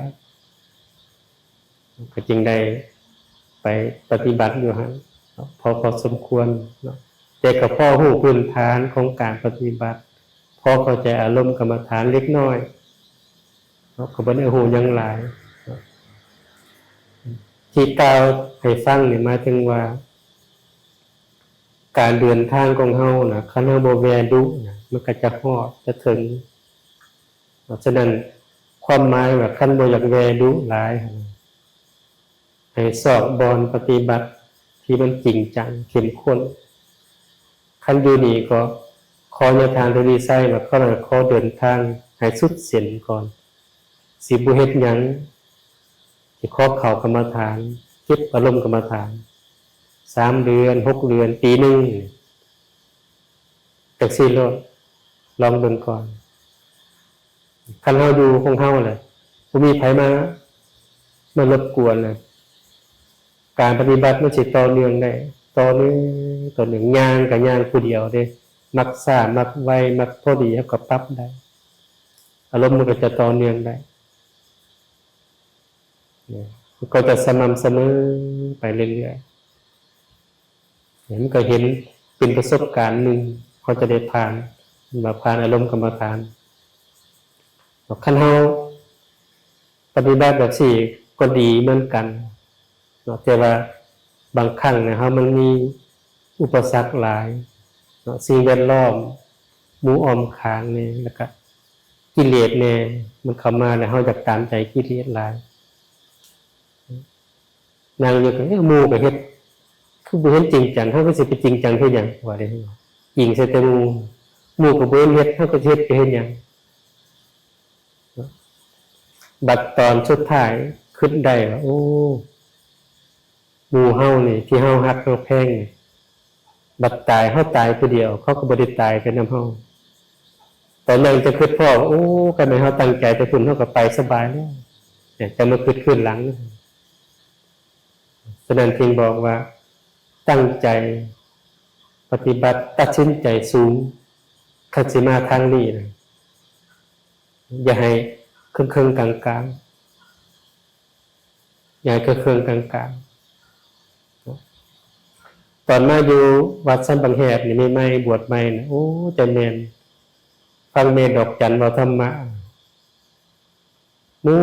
ກໍຈຶ່ງໄດ້ໄປປະຕິບັດຢູ່ຫັ້ນເນາະ ພໍ ພໍສົມຄວນເນາະ ແຕ່ກໍພໍຮູ້ພື້ນຖານຂອງການປະຕິບັດ ພໍເຂົ້າໃຈອາລົມກຳມະຖານເລັກນ້ອຍເນາະ ກໍບໍ່ໄດ້ຮູ້ຫຍັງຫຼາຍເນາະ. ທີ່ກ່າວໃຫ້ຟັງນີ້ ໝາຍເຖິງວ່າ ການເດີນທາງຂອງເຮົານະ ຄັນເຮົາບໍ່ແວ່ດຸນະ ມັນກໍຈະຮອດ ຈະເຖິງ. ເພາະສະນັ້ນ ຄວາມໝາຍວ່າ ຄັນບໍ່ຢາກແວ່ດຸຫຼາຍ ໃຫ້ຊອກບ່ອນປະຕິບັດທີ່ມັນຈິງຈັງ ເຂັ້ມຂຸ້ນ ຄັນຢູ່ນີ້ກໍຂໍຍາທ່ານທະວີໄຊວ່າ ຂໍ ຂໍເດີນທາງໃຫ້ສຸດເສັ້ນກ່ອນ ຊິບໍ່ເຮັດຫຍັງ ຊິຂໍເຂົ້າກຳມະຖານ ເກັບອາລົມກຳມະຖານ ສາມເດືອນ ຫົກເດືອນ ປີໜຶ່ງ ຈັ່ງຊີ້ໂລດ ລອງເບິ່ງກ່ອນ. ຄັນເຮົາຢູ່ຂອງເຮົາແຫຼະ ບໍ່ມີໃຜມາ ມາລົບກວນແຫຼະ ການປະຕິບັດມັນຊິຕໍ່ເນື່ອງໄດ້ ຕໍ່ເນື່ອງ ຕໍ່ເນື່ອງ ຍ່າງກໍຍ່າງຜູ້ດຽວເດ້ ມັກຊ້າ ມັກໄວ ມັກພໍດີ ເຮົາກໍປັບໄດ້ ອາລົມມັນກໍຈະຕໍ່ເນື່ອງໄດ້ ມັນກໍຈະສະໝ່ຳສະເໝີໄປເລື້ອຍໆ ມັນກໍເຫັນເປັນປະສົບການໜຶ່ງ ເຮົາຈະໄດ້ຜ່ານ ວ່າຜ່ານອາລົມກຳມະຖານ. ຄັນເຮົາປະຕິບັດແບບຊີ້ກໍດີເໝືອນກັນເນາະ ແຕ່ວ່າບາງຄັ້ງນະ ເຮົາມັນມີອຸປະສັກຫຼາຍເນາະ ສິ່ງແວດລ້ອມ ໝູ່ອ້ອມຂ້າງແດ່ ແລ້ວກະກິເລດແດ່ ມັນເຂົ້າມາແລ້ວ ເຮົາຢາກຕາມໃຈກິເລດຫຼາຍ. ນັ່ງຢູ່ກໍ ເອີ ໝູ່ກໍເຮັດ ຄືບໍ່ເຫັນຈິງຈັງ ເຮົາກໍຊິໄປຈິງຈັງເຮັດຫຍັງ ວ່າເດ້ ອີງໃສ່ແຕ່ໝູ່ ໝູ່ກໍບໍ່ເຫັນເຮັດ ເຮົາກໍຊິເຮັດໄປເຮັດຫຍັງ. ບັດຕອນສຸດທ້າຍຄິດໄດ້ວ່າ ໂອ້ ໝູ່ເຮົານີ້ ທີ່ເຮົາຮັກເຮົາແພງນີ້ ບັດຕາຍ ເຮົາຕາຍຜູ້ດຽວ ເຂົາກໍບໍ່ໄດ້ຕາຍໄປນຳເຮົາ. ຕອນນັ້ນຈະຄິດພໍ້ ໂອ້ ຄັນແມ່ນເຮົາຕັ້ງໃຈແຕ່ພຸ້ນ ເຮົາກໍໄປສະບາຍແລ້ວ ແຕ່ມາຄິດຄືນຫຼັງ. ສະນັ້ນຈຶ່ງບອກວ່າ ຕັ້ງໃຈປະຕິບັດ ຕັດສິນໃຈສູງ ຄັນຊິມາທາງນີ້ນະ ຢ່າໃຫ້ເຄິ່ງໆກາງໆ ຍາຍເຄື່ອງໆກາງໆ. ຕອນມາຢູ່ວັດສຳບັງແຫດນີ້ໃໝ່ໆ ບວດໃໝ່ນະ ໂອ້ ຈະແມ່ນຟັງແມ່ດອກຈັນເວົ້າທຳມະ ມ່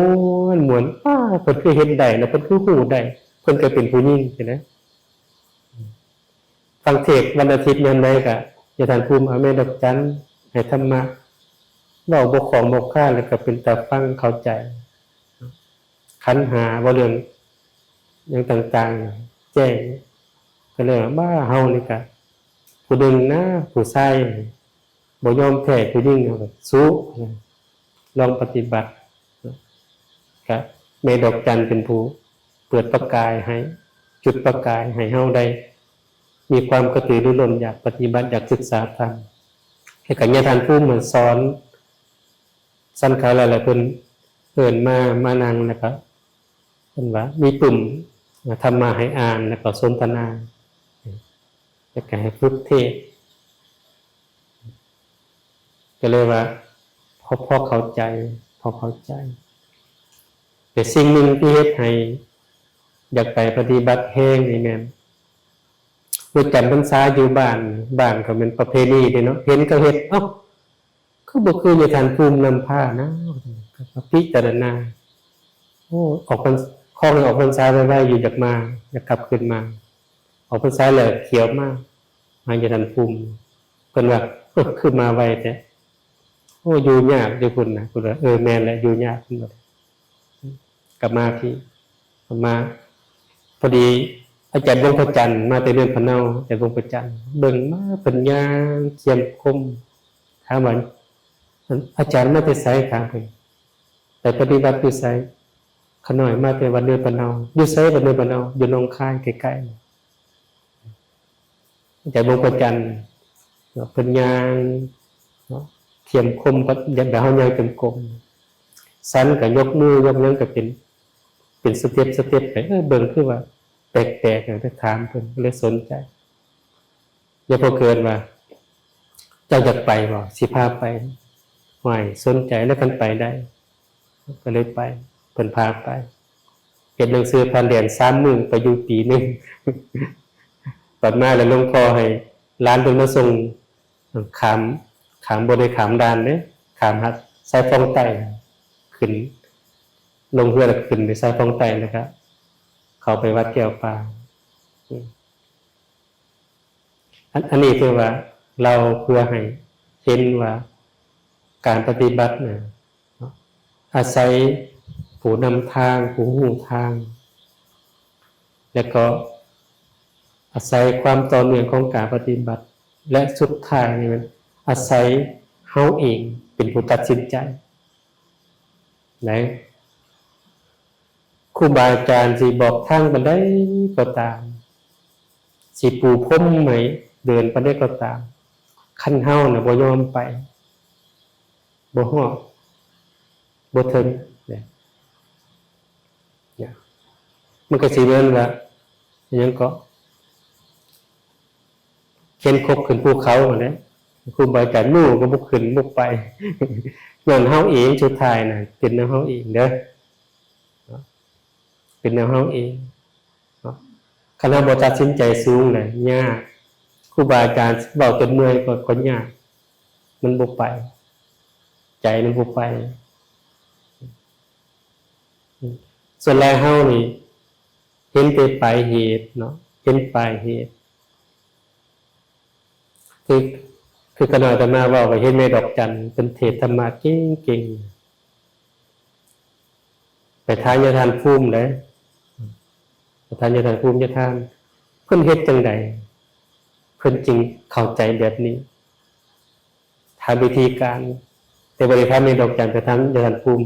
ວນໆ ອ້າ ເພິ່ນຄືເຮັດໄດ້ນະ ເພິ່ນຄືຮູ້ໄດ້ ເພິ່ນກໍເປັນຜູ້ຍິງຊີ້ນະ. ຟັງເທດວັນອາທິດຍາມໃດກະ ຍາທ່ານພູມ ເອົາແມ່ດອກຈັນໃຫ້ທຳມະ ເວົ້າບໍ່ຄ່ອງບໍ່ຄາ ແລ້ວກະເປັນຕາຟັງເຂົ້າໃຈ ຂັນຫ້າ ເວົ້າເລື່ອງຫຍັງຕ່າງໆ ແຈ້ງ ກໍເລີຍວ່າ ບ້າ ເຮົານີ້ກະຜູ້ໜຶ່ງນະ ຜູ້ຊາຍ ບໍ່ຍອມແພ້ຜູ້ຍິງ ເຮົາກໍສູ້ ລອງປະຕິບັດ ກະແມ່ດອກຈັນເປັນຜູ້ເປີດປະກາຍໃຫ້ ຈຸດປະກາຍໃຫ້ເຮົາໄດ້ມີຄວາມກະຕືລືລົ້ນ ຢາກປະຕິບັດ ຢາກສຶກສາທຳ ແລ້ວກະຍາທ່ານພູມສອນ ຊັ້ນຂາວແລ້ວ ແລ້ວເພິ່ນເອີ້ນມາ ມານັ່ງ ແລ້ວກໍເພິ່ນວ່າມີປຶ້ມທຳມະໃຫ້ອ່ານ ແລ້ວກໍສົນທະນາ ແລ້ວກໍໃຫ້ຝຶກເທດ ກໍເລີຍວ່າພໍ ພໍເຂົ້າໃຈ ພໍເຂົ້າໃຈ. ແຕ່ສິ່ງໜຶ່ງທີ່ເຮັດໃຫ້ຢາກໄປປະຕິບັດແຮງນີ້ແມ່ນ ເມື່ອຈຳພັນສາຢູ່ບ້ານ ບ້ານກໍແມ່ນປະເພນີເດ້ເນາະ ເຫັນເຂົາເຮັດ ເອົ້າ ຄືບໍ່ຄືຍາທ່ານພູມນຳພານະ ກໍພິຈາລະນາ ໂອ້ ອອກພັນ ຂໍໃຫ້ອອກພັນສາໄວໆ ຢູ່ ຢາກມາ ຢາກກັບຄືນມາ ອອກພັນສາແລ້ວຂຽວມາ ຫາຍາທ່ານພູມ ເພິ່ນວ່າ ເອີ ຄືມາໄວແທ້ ໂອ້ ຢູ່ຍາກຢູ່ພຸ້ນນະ ເພິ່ນວ່າ ເອີ ແມ່ນແຫຼະ ຢູ່ຍາກ ເພິ່ນວ່າ ກັບມາພີ້ ກັບມາ ພໍດີອາຈານວົງພະຈັນ ມາແຕ່ເນີນພະເນົາ ອາຈານວົງພະຈັນ ເບິ່ງມາ ເພິ່ນຍ່າງຄຽມຄົມ ຖາມວ່າ ອາຈານມາແຕ່ໃສ? ຖາມເພິ່ນ ໄປປະຕິບັດຢູ່ໃສ? ຂ້ານ້ອຍມາແຕ່ວັດເນີນພະເນົາ. ຢູ່ໃສວັດເນີນພະເນົາ? ຢູ່ໜອງຄາຍໃກ້ໆ. ອາຈານວົງພະຈັນ ເພິ່ນຍ່າງ ຄຽມຄົມ ແບບເຮົາຍ່າງຈົງກົມ ສັນກໍຍົກມືຍົກຫຍັງກໍເປັນ ເປັນສະເຕັບສະເຕັບໄປ ເອີ ເບິ່ງຄືວ່າແປກໆ ກໍໄປຖາມເພິ່ນ ກໍເລີຍສົນໃຈ. ຍາພໍ່ເກີດວ່າ ເຈົ້າຢາກໄປບໍ່? ຊິພາໄປ. ຫ້ວຍ ສົນໃຈແລ້ວ ຄັນໄປໄດ້ ກໍເລີຍໄປ ເພິ່ນພາໄປ ເຮັດໜັງສືຜ່ານແດນສາມມື້ ໄປຢູ່ປີໜຶ່ງ ບັດມາແລ້ວ ຫຼວງພໍ່ໃຫ້ຫຼານເພິ່ນມາສົ່ງ ຂ້າມ ຂ້າມ ບໍ່ໄດ້ຂ້າມດ່ານເດ້ ຂ້າມຫາດຊາຍຝັ່ງໃຕ້ ຂຶ້ນ ລົງເຮືອແລ້ວຂຶ້ນໄປຊາຍຝັ່ງໃຕ້ ແລ້ວກະເຂົ້າໄປວັດແກ້ວປ່າ. ອັນ ອັນນີ້ຖືວ່າເລົ່າເພື່ອໃຫ້ເຫັນວ່າການປະຕິບັດນະ ອາໄສຜູ້ນຳທາງ ຜູ້ຮູ້ທາງ ແລະກໍອາໄສຄວາມຕໍ່ເນື່ອງຂອງການປະຕິບັດ ແລະ ສຸດທ້າຍນີ້ມັນອາໄສເຮົາເອງເປັນຜູ້ຕັດສິນໃຈ. ໃນ ຄູບາອາຈານຊິບອກທາງປານໃດກໍຕາມ, ຊິປູພົມໃຫ້ເດີນປານໃດກໍຕາມ, ຄັນເຮົານະບໍ່ຍອມໄປ, ບໍ່ຮອດ, ບໍ່ເຖິງ, ເນຍ, ເນຍ, ມັນກໍຊິເໝືອນວ່າ ອີຫຍັງເກາະ, ເຂັນຄົບຂຶ້ນພູເຂົາຫັ້ນແຫຼະ, ຄູບາອາຈານຍູ້ກໍບໍ່ຂຶ້ນ ບໍ່ໄປ, ຍ້ອນເຮົາເອງ ສຸດທ້າຍນະ ເປັນແນວເຮົາເອງເດີ. ເນາະ ເປັນແນວເຮົາເອງເນາະ. ຄັນເຮົາບໍ່ຕັດສິນໃຈສູງນະ ຍາກ. ຄູບາອາຈານເວົ້າຈົນເມື່ອຍກໍ ກໍຍາກ, ມັນບໍ່ໄປ, ໃຈມັນບໍ່ໄປ. ສ່ວນຫຼາຍເຮົານີ້ເຫັນແຕ່ປາຍເຫດເນາະ, ເຫັນປາຍເຫດ. ຄື ຄືຂະນ້ອຍອາດຕະມາເວົ້າ ໄປເຫັນແມ່ດອກຈັນ ເພິ່ນເທດທຳມະເກັ່ງໆ ໄປຖາມຍາທ່ານພູມເດ້, ໄປຖາມຍາທ່ານພູມ, ຍາທ່ານ ເພິ່ນເຮັດຈັ່ງໃດ ເພິ່ນຈຶ່ງເຂົ້າໃຈແບບນີ້? ຖາມວິທີການ, ແຕ່ບໍ່ໄດ້ຖາມແມ່ດອກຈັນ, ໄປຖາມຍາທ່ານພູມ,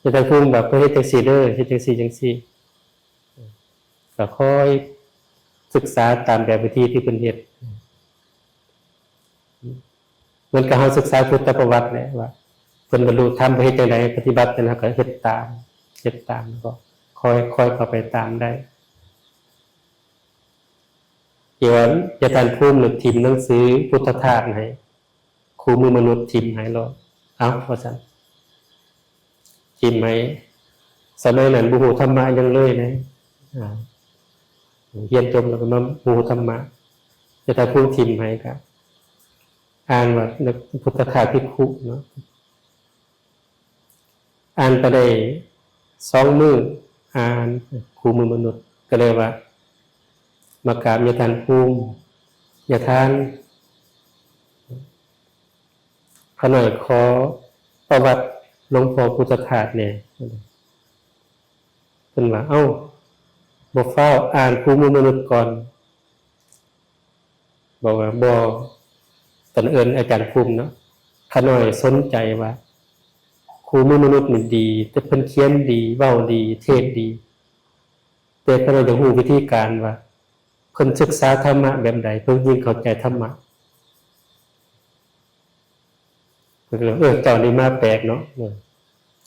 ຍາທ່ານພູມວ່າ ເພິ່ນເຮັດຈັ່ງຊີ້ເດີ, ເຮັດຈັ່ງຊີ້ ຈັ່ງຊີ້. ກໍຄ່ອຍສຶກສາຕາມແບບວິທີທີ່ເພິ່ນເຮັດ. ເໝືອນກັບເຮົາສຶກສາພຸດທະປະຫວັດແຫຼະ ວ່າເພິ່ນບັນລຸທຳເຮັດຈັ່ງໃດ, ປະຕິບັດຈັ່ງໃດ ເຮົາກໍເຮັດຕາມ, ເຮັດຕາມ ແລ້ວກໍຄ່ອຍ ຄ່ອຍເຂົ້າໄປຕາມໄດ້. ທີ່ວ່າຍາທ່ານພູມນີ້ຖິ້ມໜັງສືພຸດທະທາດໃຫ້ ຄູ່ມືມະນຸດຖິ້ມໃຫ້ໂລດ. ເອົ້າ ວ່າຊັ້ນ, ຖິ້ມໃຫ້. ສະໄໝນັ້ນບໍ່ຮູ້ທຳມະຫຍັງເລີຍນະ, ອ່າ ຮຽນຈົບແລ້ວກໍມາຮູ້ທຳມະ, ແຕ່ຖ້າຜູ້ຖິ້ມໃຫ້ກໍອ່ານວ່າພຸດທະທາດພິກຂຸເນາະ. ອ່ານໄປໄດ້ສອງມື້, ອ່ານຄູ່ມືມະນຸດ ກໍເລີຍວ່າມາກາບຍາທ່ານພູມ, ຍາທ່ານ ຂ້ານ້ອຍຂໍປະຫວັດຫຼວງພໍ່ພຸດທະທາດແດ່. ເພິ່ນວ່າ ເອົ້າ ບໍ່ຟ້າວ, ອ່ານຄູ່ມືມະນຸດກ່ອນ. ບອກວ່າ ບໍ່, ຕອນເອີ້ນອາຈານພູມເນາະ, ຂ້ານ້ອຍສົນໃຈວ່າ ຄູ່ມືມະນຸດນີ້ດີ, ແຕ່ເພິ່ນຂຽນດີ, ເວົ້າດີ, ເທດດີ, ແຕ່ຂ້ານ້ອຍຢາກຮູ້ວິທີການວ່າ ເພິ່ນສຶກສາທຳມະແບບໃດ ເພິ່ນຈຶ່ງເຂົ້າໃຈທຳມະ. ເພິ່ນກໍເລີຍ ເອີ ເຈົ້ານີ້ມາແປກເນາະ. ເອີ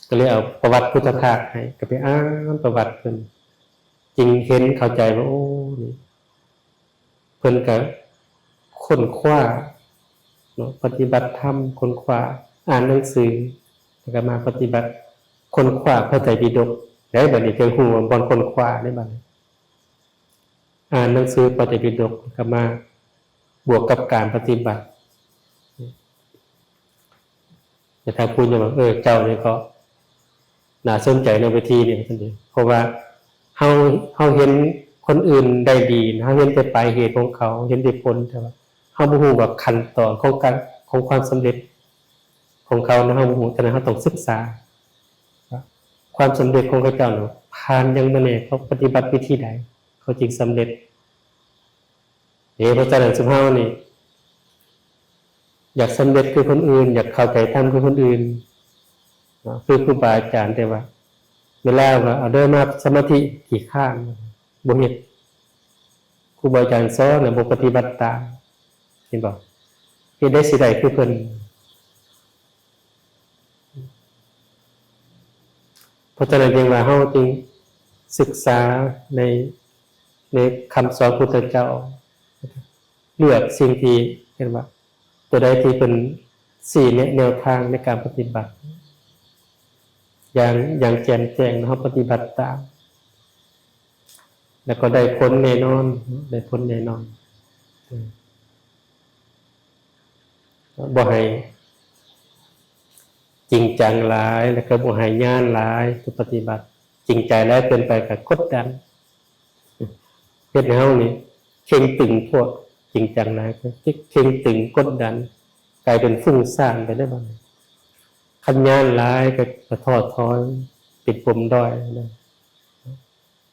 ກໍເລີຍເອົາປະຫວັດພຸດທະທາດໃຫ້, ກໍໄປອ່ານປະຫວັດເພິ່ນ, ຈຶ່ງເຫັນເຂົ້າໃຈວ່າ ໂອ້ ນີ້ ເພິ່ນກໍຄົ້ນຄວ້າເນາະ, ປະຕິບັດທຳ, ຄົ້ນຄວ້າ, ອ່ານໜັງສື, ແລ້ວກໍມາປະຕິບັດ, ຄົ້ນຄວ້າພະໄຕປິດົກໄດ້. ບັດນີ້ເພິ່ນຮູ້ວ່າບ່ອນຄົ້ນຄວ້າໄດ້ບັດນີ້. ອ່ານໜັງສືພະໄຕປິດົກ ແລ້ວກໍມາບວກກັບການປະຕິບັດ. ແຕ່ຖ້າຜູ້ຍັງວ່າ ເອີ ເຈົ້ານີ້ກໍໜ້າສົນໃຈໃນວິທີນີ້, ເພາະວ່າເຮົາ, ເຮົາເຫັນຄົນອື່ນໄດ້ດີ, ເຮົາເຫັນແຕ່ປາຍເຫດຂອງເຂົາ, ເຫັນແຕ່ຜົນ, ແຕ່ວ່າເຮົາບໍ່ຮູ້ວ່າຂັ້ນຕອນຂອງການ, ຂອງຄວາມສຳເລັດຂອງເຂົານະ, ເຮົາບໍ່ຮູ້. ສະນັ້ນເຮົາຕ້ອງສຶກສາວ່າຄວາມສຳເລັດຂອງເຂົາເຈົ້ານະ ຜ່ານຫຍັງມາແດ່, ເຂົາປະຕິບັດວິທີໃດ ເຂົາຈຶ່ງສຳເລັດ. ເອີ ເພາະສະນັ້ນ ຊຸມເຮົານີ້ຢາກສຳເລັດຄືຄົນອື່ນ, ຢາກເຂົ້າໃຈທຳຄືຄົນອື່ນເນາະ, ຄືຄູບາອາຈານ, ແຕ່ວ່າເວລາວ່າ ເອົາເດີມາສະມາທິ ຂີ້ຄ້ານ ບໍ່ເຮັດ, ຄູບາອາຈານສອນແລ້ວບໍ່ປະຕິບັດຕາມ, ເຫັນບໍ່? ເຮັດໄດ້ຊິໄດ້ຄືເພິ່ນ. ເພາະສະນັ້ນຈຶ່ງວ່າເຮົາຈຶ່ງສຶກສາໃນ, ໃນຄຳສອນພຸດທະເຈົ້າ, ເລືອກສິ່ງທີ່ເຫັນວ່າ ຕົວໃດທີ່ເພິ່ນຊີ້ແນະແນວທາງໃນການປະຕິບັດຢ່າງ, ຢ່າງແຈ່ມແຈ້ງ, ເຮົາປະຕິບັດຕາມ ແລ້ວກໍໄດ້ຜົນແນ່ນອນ, ໄດ້ຜົນແນ່ນອນ. ບໍ່ໃຫ້ຈິງຈັງຫຼາຍ ແລ້ວກໍບໍ່ໃຫ້ຍານຫຼາຍ. ຜູ້ປະຕິບັດຈິງໃຈຫຼາຍເກີນໄປກໍກົດດັນ, ເຮັດໃຫ້ເຮົານີ້ເຄັ່ງຕຶງໂພດ, ຈິງຈັງຫຼາຍກໍເຄັ່ງຕຶງກົດດັນ, ກາຍເປັນຟຸ້ງສ້ານໄປເລີຍບັດນີ້. ຄັນຍານຫຼາຍກໍ, ກໍທໍ້ຖອຍ, ເປັນປົມດ້ອຍ.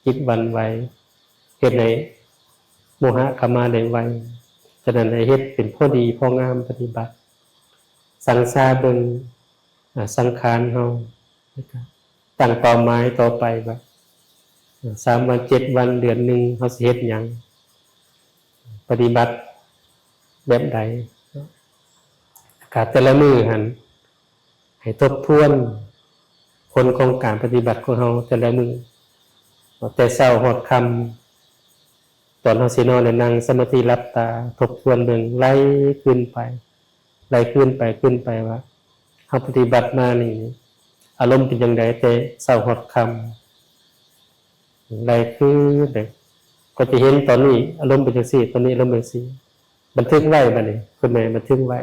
ຈິດຫວັ່ນໄຫວ, ເຮັດໃຫ້ໂມຫະເຂົ້າມາໄດ້ໄວ. ເພ ະນັ້ນໃຫ້ເຮັດເປັນພໍດີພໍງາມ ປະຕິບັດສັງສາເບິ່ງ ອາ ສັງຂານເຮົາ ແລ້ວກໍຕັ້ງເປົ້າໝາຍຕໍ່ໄປວ່າ ສາມວັນ ເຈັດວັນ ເດືອນໜຶ່ງ ເຮົາຊິເຮັດຫຍັງ ປະຕິບັດແບບໃດ ແລ້ວກໍແຕ່ລະມື້ຫັ້ນ ໃຫ້ທົບທວນຜົນຂອງການປະຕິບັດຂອງເຮົາແຕ່ລະມື້ ແຕ່ເຊົ້າຮອດຄ່ຳ ຕອນເຮົາຊິນອນ ໃຫ້ນັ່ງສະມາທິຫຼັບຕາ ທົບທວນເບິ່ງ ໄລ່ຄືນໄປ ໄລ່ຄືນໄປ ຄືນໄປວ່າ ເຮົາປະຕິບັດມານີ້ ອາລົມເປັນຈັ່ງໃດ ແຕ່ເຊົ້າຮອດຄ່ຳ ໄລ່ຄືນໄປ ກໍຈະເຫັນຕອນນີ້ອາລົມເປັນຈັ່ງຊີ້ ຕອນນີ້ອາລົມເປັນຈັ່ງຊີ້ ບັນທຶກໄວ້ ບັດນີ້ ຄຸນແມ່ບັນທຶກໄວ້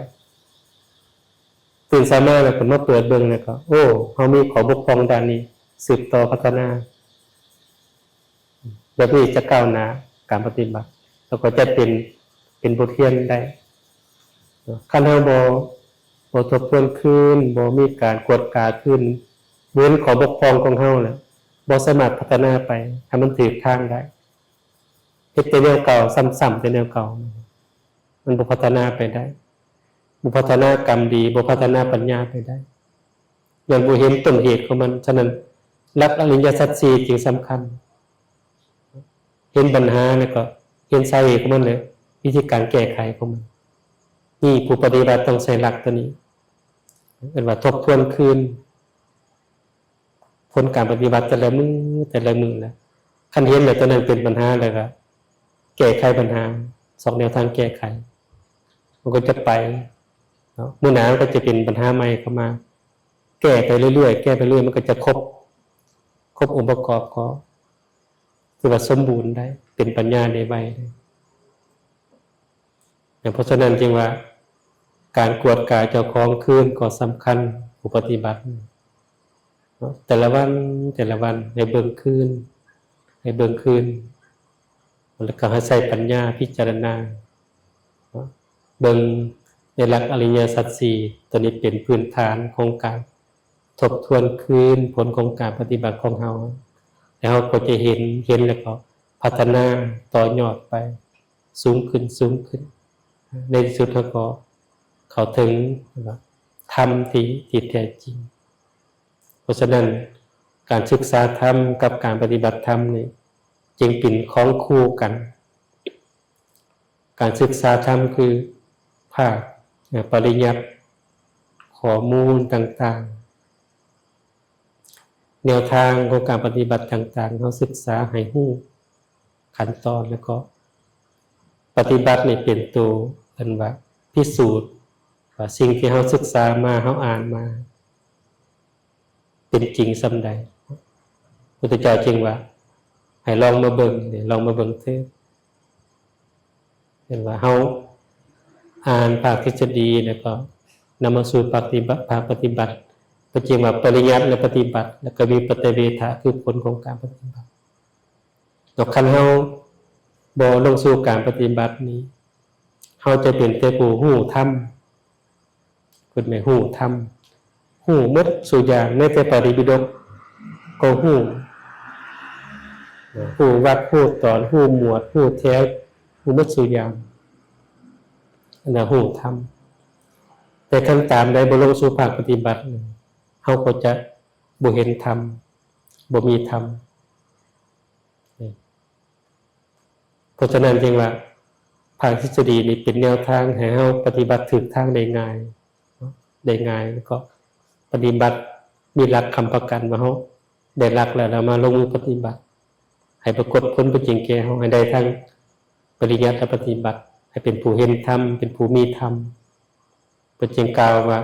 ຕື່ນເຊົ້າມາແລ້ວກໍມາເປີດເບິ່ງ ແລ້ວກໍ ໂອ້ ເຮົາມີຂໍ້ບົກຜ່ອງດ້ານນີ້ ສືບຕໍ່ພັດທະນາ ແບບນີ້ຈະກ້າວໜ້າການປະຕິບັດ ແລ້ວກໍຈະເປັນ ເປັນບົດຮຽນໄດ້. ຄັນເຮົາບໍ່ ບໍ່ທົບທວນຄືນ ບໍ່ມີການກວດກາຄືນ ເຫັນຂໍ້ບົກຜ່ອງຂອງເຮົາແລ້ວ ບໍ່ສາມາດພັດທະນາໄປໃຫ້ມັນຖືກທາງໄດ້ ເຮັດແຕ່ແນວເກົ່າ ຊ້ຳໆແຕ່ແນວເກົ່າ ມັນບໍ່ພັດທະນາໄປໄດ້ ບໍ່ພັດທະນາກຳດີ ບໍ່ພັດທະນາປັນຍາໄປໄດ້ ຍ້ອນບໍ່ເຫັນຕົ້ນເຫດຂອງມັນ. ສະນັ້ນ ຫຼັກອະລິຍະສັດສີ່ຈຶ່ງສຳຄັນ ເຫັນບັນຫາແລ້ວກໍເຫັນສາເຫດຂອງມັນ ແລະ ວິທີການແກ້ໄຂຂອງມັນ. ນີ້ຜູ້ປະຕິບັດຕ້ອງໃຊ້ຫຼັກຕົວນີ້ ເອີ້ນວ່າທົບທວນຄືນ ຜົນການປະຕິບັດແຕ່ລະມື້ ແຕ່ລະມື້ນະ ຄັນເຫັນແລ້ວຕົວນັ້ນເປັນບັນຫາ ແລ້ວກໍແກ້ໄຂບັນຫາ ຊອກແນວທາງແກ້ໄຂ ມັນກໍຈະໄປເນາະ ມື້ໜ້າມັນກໍຈະເປັນບັນຫາໃໝ່ເຂົ້າມາ ແກ້ໄປເລື້ອຍໆ ແກ້ໄປເລື້ອຍ ມັນກໍຈະຄົບ ຄົບອົງປະກອບ ກໍຖືວ່າສົມບູນໄດ້ ເປັນປັນຍາໄດ້ໄວ. ເພາະສະນັ້ນຈຶ່ງວ່າ ການກວດກາເຈົ້າຂອງຄືນກໍສຳຄັນ ຜູ້ປະຕິບັດເນາະ ແຕ່ລະວັນ ແຕ່ລະວັນໃຫ້ເບິ່ງຄືນ ໃຫ້ເບິ່ງຄືນ ແລ້ວກໍໃຫ້ໃຊ້ປັນຍາພິຈາລະນາເນາະ ເບິ່ງໃນຫຼັກອະລິຍະສັດສີ່ ຕົວນີ້ເປັນພື້ນຖານຂອງການ ທົບທວນຄືນຜົນຂອງການປະຕິບັດຂອງເຮົາ ແລ້ວເຮົາກໍຈະເຫັນ ເຫັນແລ້ວກໍພັດທະນາຕໍ່ຍອດໄປສູງຂຶ້ນ ສູງຂຶ້ນ ໃນທີ່ສຸດເຮົາກໍເຂົ້າເຖິງ ແບບວ່າ ທຳທີ່ ທີ່ແທ້ຈິງ. ເພາະສະນັ້ນ ການສຶກສາທຳກັບການປະຕິບັດທຳນີ້ ຈຶ່ງເປັນຂອງຄູ່ກັນ. ການສຶກສາທຳຄືພາກ ເອີ ປະລິຍັດ ຂໍ້ມູນຕ່າງໆ ແນວທາງຂອງການປະຕິບັດຕ່າງໆ ເຮົາສຶກສາໃຫ້ຮູ້ຂັ້ນຕອນ ແລ້ວກໍປະຕິບັດນີ້ເປັນໂຕ ເອີ້ນວ່າ ພິສູດວ່າສິ່ງທີ່ເຮົາສຶກສາມາ ເຮົາອ່ານມາ ເປັນຈິງສ່ຳໃດ. ພຸດທະເຈົ້າຈຶ່ງວ່າ ໃຫ້ລອງມາເບິ່ງ ລອງມາເບິ່ງເທີ. ເຫັນວ່າເຮົາອ່ານພາກທິດສະດີ ແລ້ວກໍນຳມາສູ່ປະຕິບັດ ພາກປະຕິບັດ ເພິ່ນຈຶ່ງວ່າປະລິຍັດ ແລະ ປະຕິບັດ ແລ້ວກໍມີປະຕິເວທະ ຄືຜົນຂອງການປະຕິບັດ. ແລ້ວຄັນເຮົາບໍ່ລົງສູ່ການປະຕິບັດນີ້ ເຮົາຈະເປັນແຕ່ຜູ້ຮູ້ທຳ ເພິ່ນແມ່ນຮູ້ທຳ ຮູ້ໝົດສູ່ຢ່າງ ແມ້ແຕ່ປາລີປິດົກກໍຮູ້ ຮູ້ວັກ ຮູ້ຕອນ ຮູ້ໝວດ ຮູ້ແຖວ ຮູ້ໝົດສູ່ຢ່າງ ອັນນັ້ນຮູ້ທຳ. ແຕ່ຄັນຕາມໃດບໍ່ລົງສູ່ພາກປະຕິບັດ ເຮົາກໍຈະບໍ່ເຫັນທຳ ບໍ່ມີທຳ. ເພາະສະນັ້ນຈຶ່ງວ່າ ພາກທິດສະດີນີ້ເປັນແນວທາງໃຫ້ເຮົາປະຕິບັດຖືກທາງໄດ້ງ່າຍເນາະ ໄດ້ງ່າຍ ແລ້ວກໍປະຕິບັດມີຫຼັກຄ້ຳປະກັນວ່າເຮົາໄດ້ຫຼັກແລ້ວ ແລ້ວມາລົງມືປະຕິບັດ ໃຫ້ປາກົດຜົນເປັນຈິງແກ່ເຮົາ ໃຫ້ໄດ້ທັງປະລິຍັດ ແລະ ປະຕິບັດ ໃຫ້ເປັນຜູ້ເຫັນທຳ ເປັນຜູ້ມີທຳ. ເພິ່ນຈຶ່ງກ່າວວ່າ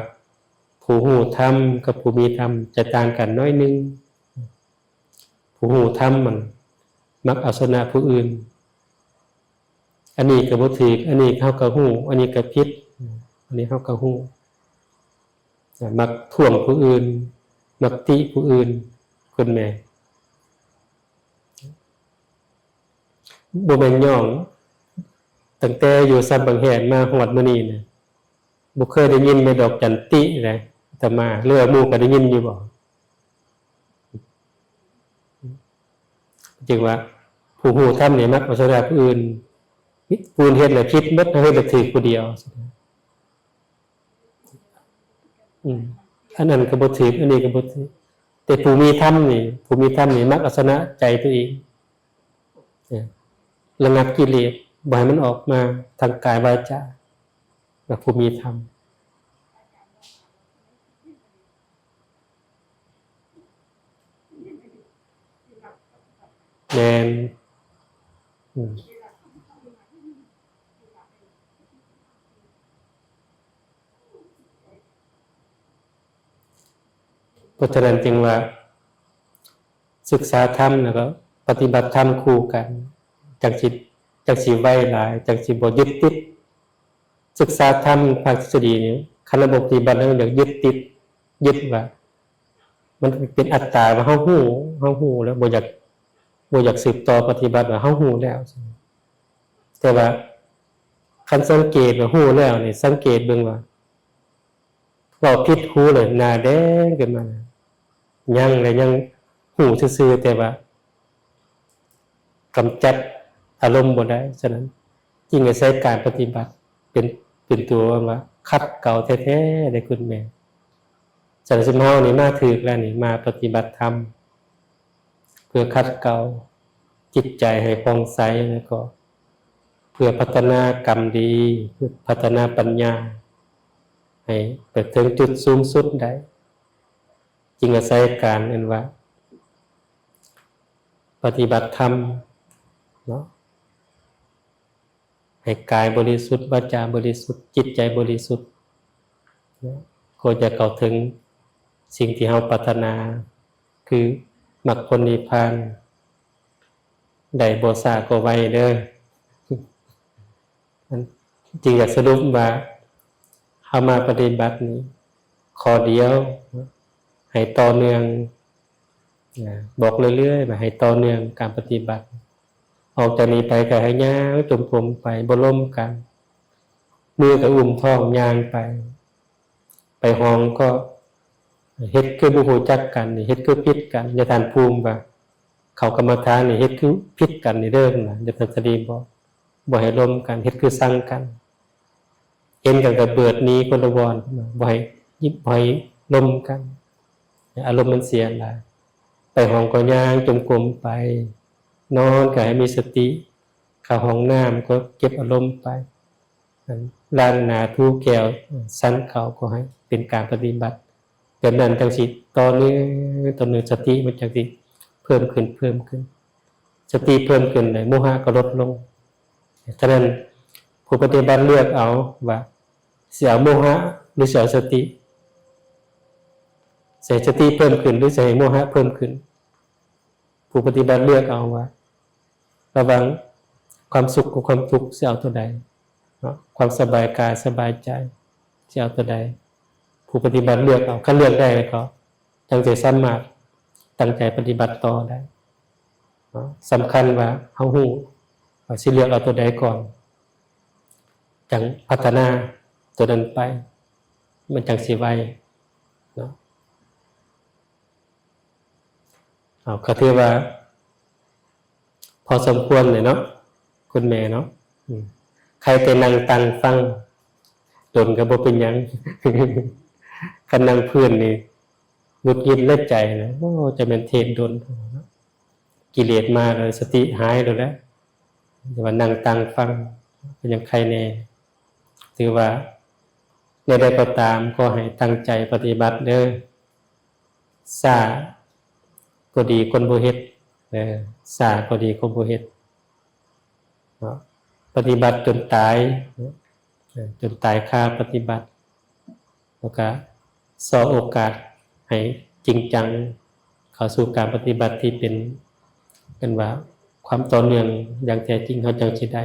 ຜູ້ຮູ້ທຳກັບຜູ້ມີທຳຈະຕ່າງກັນໜ້ອຍໜຶ່ງ. ຜູ້ຮູ້ທຳມັນມັກເອົາຊະນະຜູ້ອື່ນ ອັນນີ້ກໍບໍ່ຖືກ ອັນນີ້ເຮົາກໍຮູ້ ອັນນີ້ກໍຜິດ ອັນນີ້ເຮົາກໍຮູ້ ມັກທ້ວງຜູ້ອື່ນ ມັກຕິຜູ້ອື່ນ ຄຸນແມ່ ບໍ່ແມ່ນຍ້ອງ ຕັ້ງແຕ່ຢູ່ຊຳບັງແຮດມາຮອດມື້ນີ້ນະ ບໍ່ເຄີຍໄດ້ຍິນແມ່ດອກຈັນຕິເດ້ ອາດຕະມາ ຫຼືວ່າໝູ່ກໍໄດ້ຍິນຢູ່ບໍ່? ຈຶ່ງວ່າ ຜູ້ຮູ້ທຳນີ້ມັກເອົາຊະນະຜູ້ອື່ນ ຜູ້ອື່ນເຮັດແລ້ວຜິດໝົດ ເຮົາເຮັດແລ້ວຖືກຜູ້ດຽວ. ອືມ ອັນນັ້ນກໍບໍ່ຖືກ ອັນນີ້ກໍບໍ່ຖືກ. ແຕ່ຜູ້ມີທຳນີ້ ຜູ້ມີທຳນີ້ມັກເອົາຊະນະໃຈຕົວເອງ ເອີ ລະງັບກິເລດ ບໍ່ໃຫ້ມັນອອກມາທາງກາຍວາຈາ ແລະ ຜູ້ມີທຳ. ແມ່ນ ອືມ ເພາະສະນັ້ນຈຶ່ງວ່າ ສຶກສາທຳແລ້ວກໍປະຕິບັດທຳຄູ່ກັນ ຈັ່ງຊິ ຈັ່ງຊິໄວຫຼາຍ ຈັ່ງຊິບໍ່ຍຶດຕິດ. ສຶກສາທຳພາກທິດສະດີນີ້ ຄັນເຮົາບໍ່ປະຕິບັດ ເຮົາຢາກຍຶດຕິດ ຍຶດວ່າມັນເປັນອັດຕາ ວ່າເຮົາຮູ້ ເຮົາຮູ້ແລ້ວ ບໍ່ຢາກ ບໍ່ຢາກສືບຕໍ່ປະຕິບັດ ວ່າເຮົາຮູ້ແລ້ວ. ແຕ່ວ່າຄັນສັງເກດວ່າຮູ້ແລ້ວນີ້ ສັງເກດເບິ່ງວ່າ ເວົ້າຜິດຫູເລີຍ ໜ້າແດງຂຶ້ນມາ ຍັງແລະຍັງຮູ້ຊື່ໆ ແຕ່ວ່າກຳຈັດອາລົມບໍ່ໄດ້. ສະນັ້ນຈຶ່ງອາໄສການປະຕິບັດເປັນ ເປັນຕົວວ່າຂັດເກົາແທ້ໆ ເດ້ຄຸນແມ່. ສະນັ້ນຊຸມເຮົານີ້ມາຖືກແລ້ວນີ້ ມາປະຕິບັດທຳ ເພື່ອຂັດເກົາຈິດໃຈໃຫ້ຜ່ອງໃສ ແລ້ວກໍເພື່ອພັດທະນາກຳດີ ເພື່ອພັດທະນາປັນຍາໃຫ້ໄປເຖິງຈຸດສູງສຸດໄດ້ ຈຶ່ງອາໄສການເອີ້ນວ່າປະຕິບັດທຳເນາະ. ໃຫ້ກາຍບໍລິສຸດ ວາຈາບໍລິສຸດ ຈິດໃຈບໍລິສຸດ ກໍຈະເຂົ້າເຖິງສິ່ງທີ່ເຮົາປາດຖະໜາ ຄືມັກຜົນນິບພານ ໄດ້ບໍ່ຊ້າກໍໄວເດີ້. ຈຶ່ງຢາກສະຫຼຸບວ່າ ເຮົາມາປະຕິບັດນີ້ ຂໍ້ດຽວ ໃຫ້ຕໍ່ເນື່ອງ ອາ ບອກເລື້ອຍໆ ວ່າໃຫ້ຕໍ່ເນື່ອງການປະຕິບັດ. ອອກຈາກນີ້ໄປກໍໃຫ້ຍ່າງຈົງກົມໄປ ບໍ່ລົມກັນ ມືກໍອຸ້ມທ້ອງຍ່າງໄປ ໄປຫ້ອງກໍເຮັດຄືບໍ່ຮູ້ຈັກກັນ ເຮັດຄືຜິດກັນ. ຢ່າທ່ານພູມວ່າ ເຂົ້າກຳມະຖານນີ້ເຮັດຄືຜິດກັນນີ້ເດີ້ ນະ ຢ່າທ່ານສະດີບອກ ບໍ່ໃຫ້ລົມກັນ ເຮັດຄືຊັງກັນ. ເຫັນກັນກໍເບີດໜີຄົນລະບ່ອນ ບໍ່ໃຫ້ ບໍ່ໃຫ້ລົມກັນ ອາລົມມັນເສຍຫຼາຍ. ໄປຫ້ອງກໍຍ່າງຈົງກົມໄປ ນອນກໍໃຫ້ມີສະຕິ ເຂົ້າຫ້ອງນ້ຳກໍເກັບອາລົມໄປ ລ້າງໜ້າຖູແກ້ວ ສັນເຂົ້າກໍໃຫ້ເປັນການປະຕິບັດ ແບບນັ້ນຈັ່ງຊິຕໍ່ເນື່ອງ ຕໍ່ເນື່ອງ ສະຕິມັນຈັ່ງຊິເພີ່ມຂຶ້ນ ເພີ່ມຂຶ້ນ ສະຕິເພີ່ມຂຶ້ນ ໂມຫະກໍລົດລົງ. ສະນັ້ນ ຜູ້ປະຕິບັດເລືອກເອົາວ່າ ຊິເອົາໂມຫະ ຫຼື ຊິເອົາສະຕິ ຊິໃຫ້ສະຕິເພີ່ມຂຶ້ນ ຫຼື ຊິໃຫ້ໂມຫະເພີ່ມຂຶ້ນ. ຜູ້ປະຕິບັດເລືອກເອົາວ່າ ລະຫວ່າງຄວາມສຸກກັບຄວາມທຸກ ຊິເອົາຕົວໃດເນາະ ຄວາມສະບາຍກາຍສະບາຍໃຈ ຊິເອົາຕົວໃດ. ຜູ້ປະຕິບັດເລືອກເອົາ ຄັນເລືອກໄດ້ແລ້ວກໍຈັ່ງຈະສາມາດຕັ້ງໃຈປະຕິບັດຕໍ່ໄດ້ເນາະ. ສຳຄັນວ່າເຮົາຮູ້ວ່າຊິເລືອກເອົາຕົວໃດກ່ອນ ຈັ່ງພັດທະນາຕົວນັ້ນໄປ ມັນຈັ່ງຊິໄວເນາະ. ເອົາ ກໍຖືວ່າພໍສົມຄວນເລີຍເນາະ ຄຸນແມ່ເນາະ. ອືມ ໃຄແຕ່ນັ່ງຕັງຟັງດົນກໍບໍ່ເປັນຫຍັງ ຄັນນັ່ງພື້ນນີ້ຫງຸດຫງິດໃນໃຈນະ ໂອ້ ຈະແມ່ນເທດດົນ ກິເລດມາແລ້ວ ສະຕິຫາຍໂລດແຫຼະ. ແຕ່ວ່ານັ່ງຕັງຟັງກໍຍັງໄຄແດ່. ຖືວ່າແນວໃດກໍຕາມ ຂໍໃຫ້ຕັ້ງໃຈປະຕິບັດເດີ້. ຊ້າກໍດີຄົນບໍ່ເຮັດ ເອີ ຊ້າກໍດີຄົນບໍ່ເຮັດເນາະ. ປະຕິບັດຈົນຕາຍເນາະ ເອີ ຈົນຕາຍຄາປະຕິບັດ ແລ້ວກະຊອກໂອກາດໃຫ້ຈິງຈັງເຂົ້າສູ່ການປະຕິບັດທີ່ເປັນ ເອີ້ນວ່າຄວາມຕໍ່ເນື່ອງຢ່າງແທ້ຈິງ ເຮົາຈັ່ງຊິໄດ້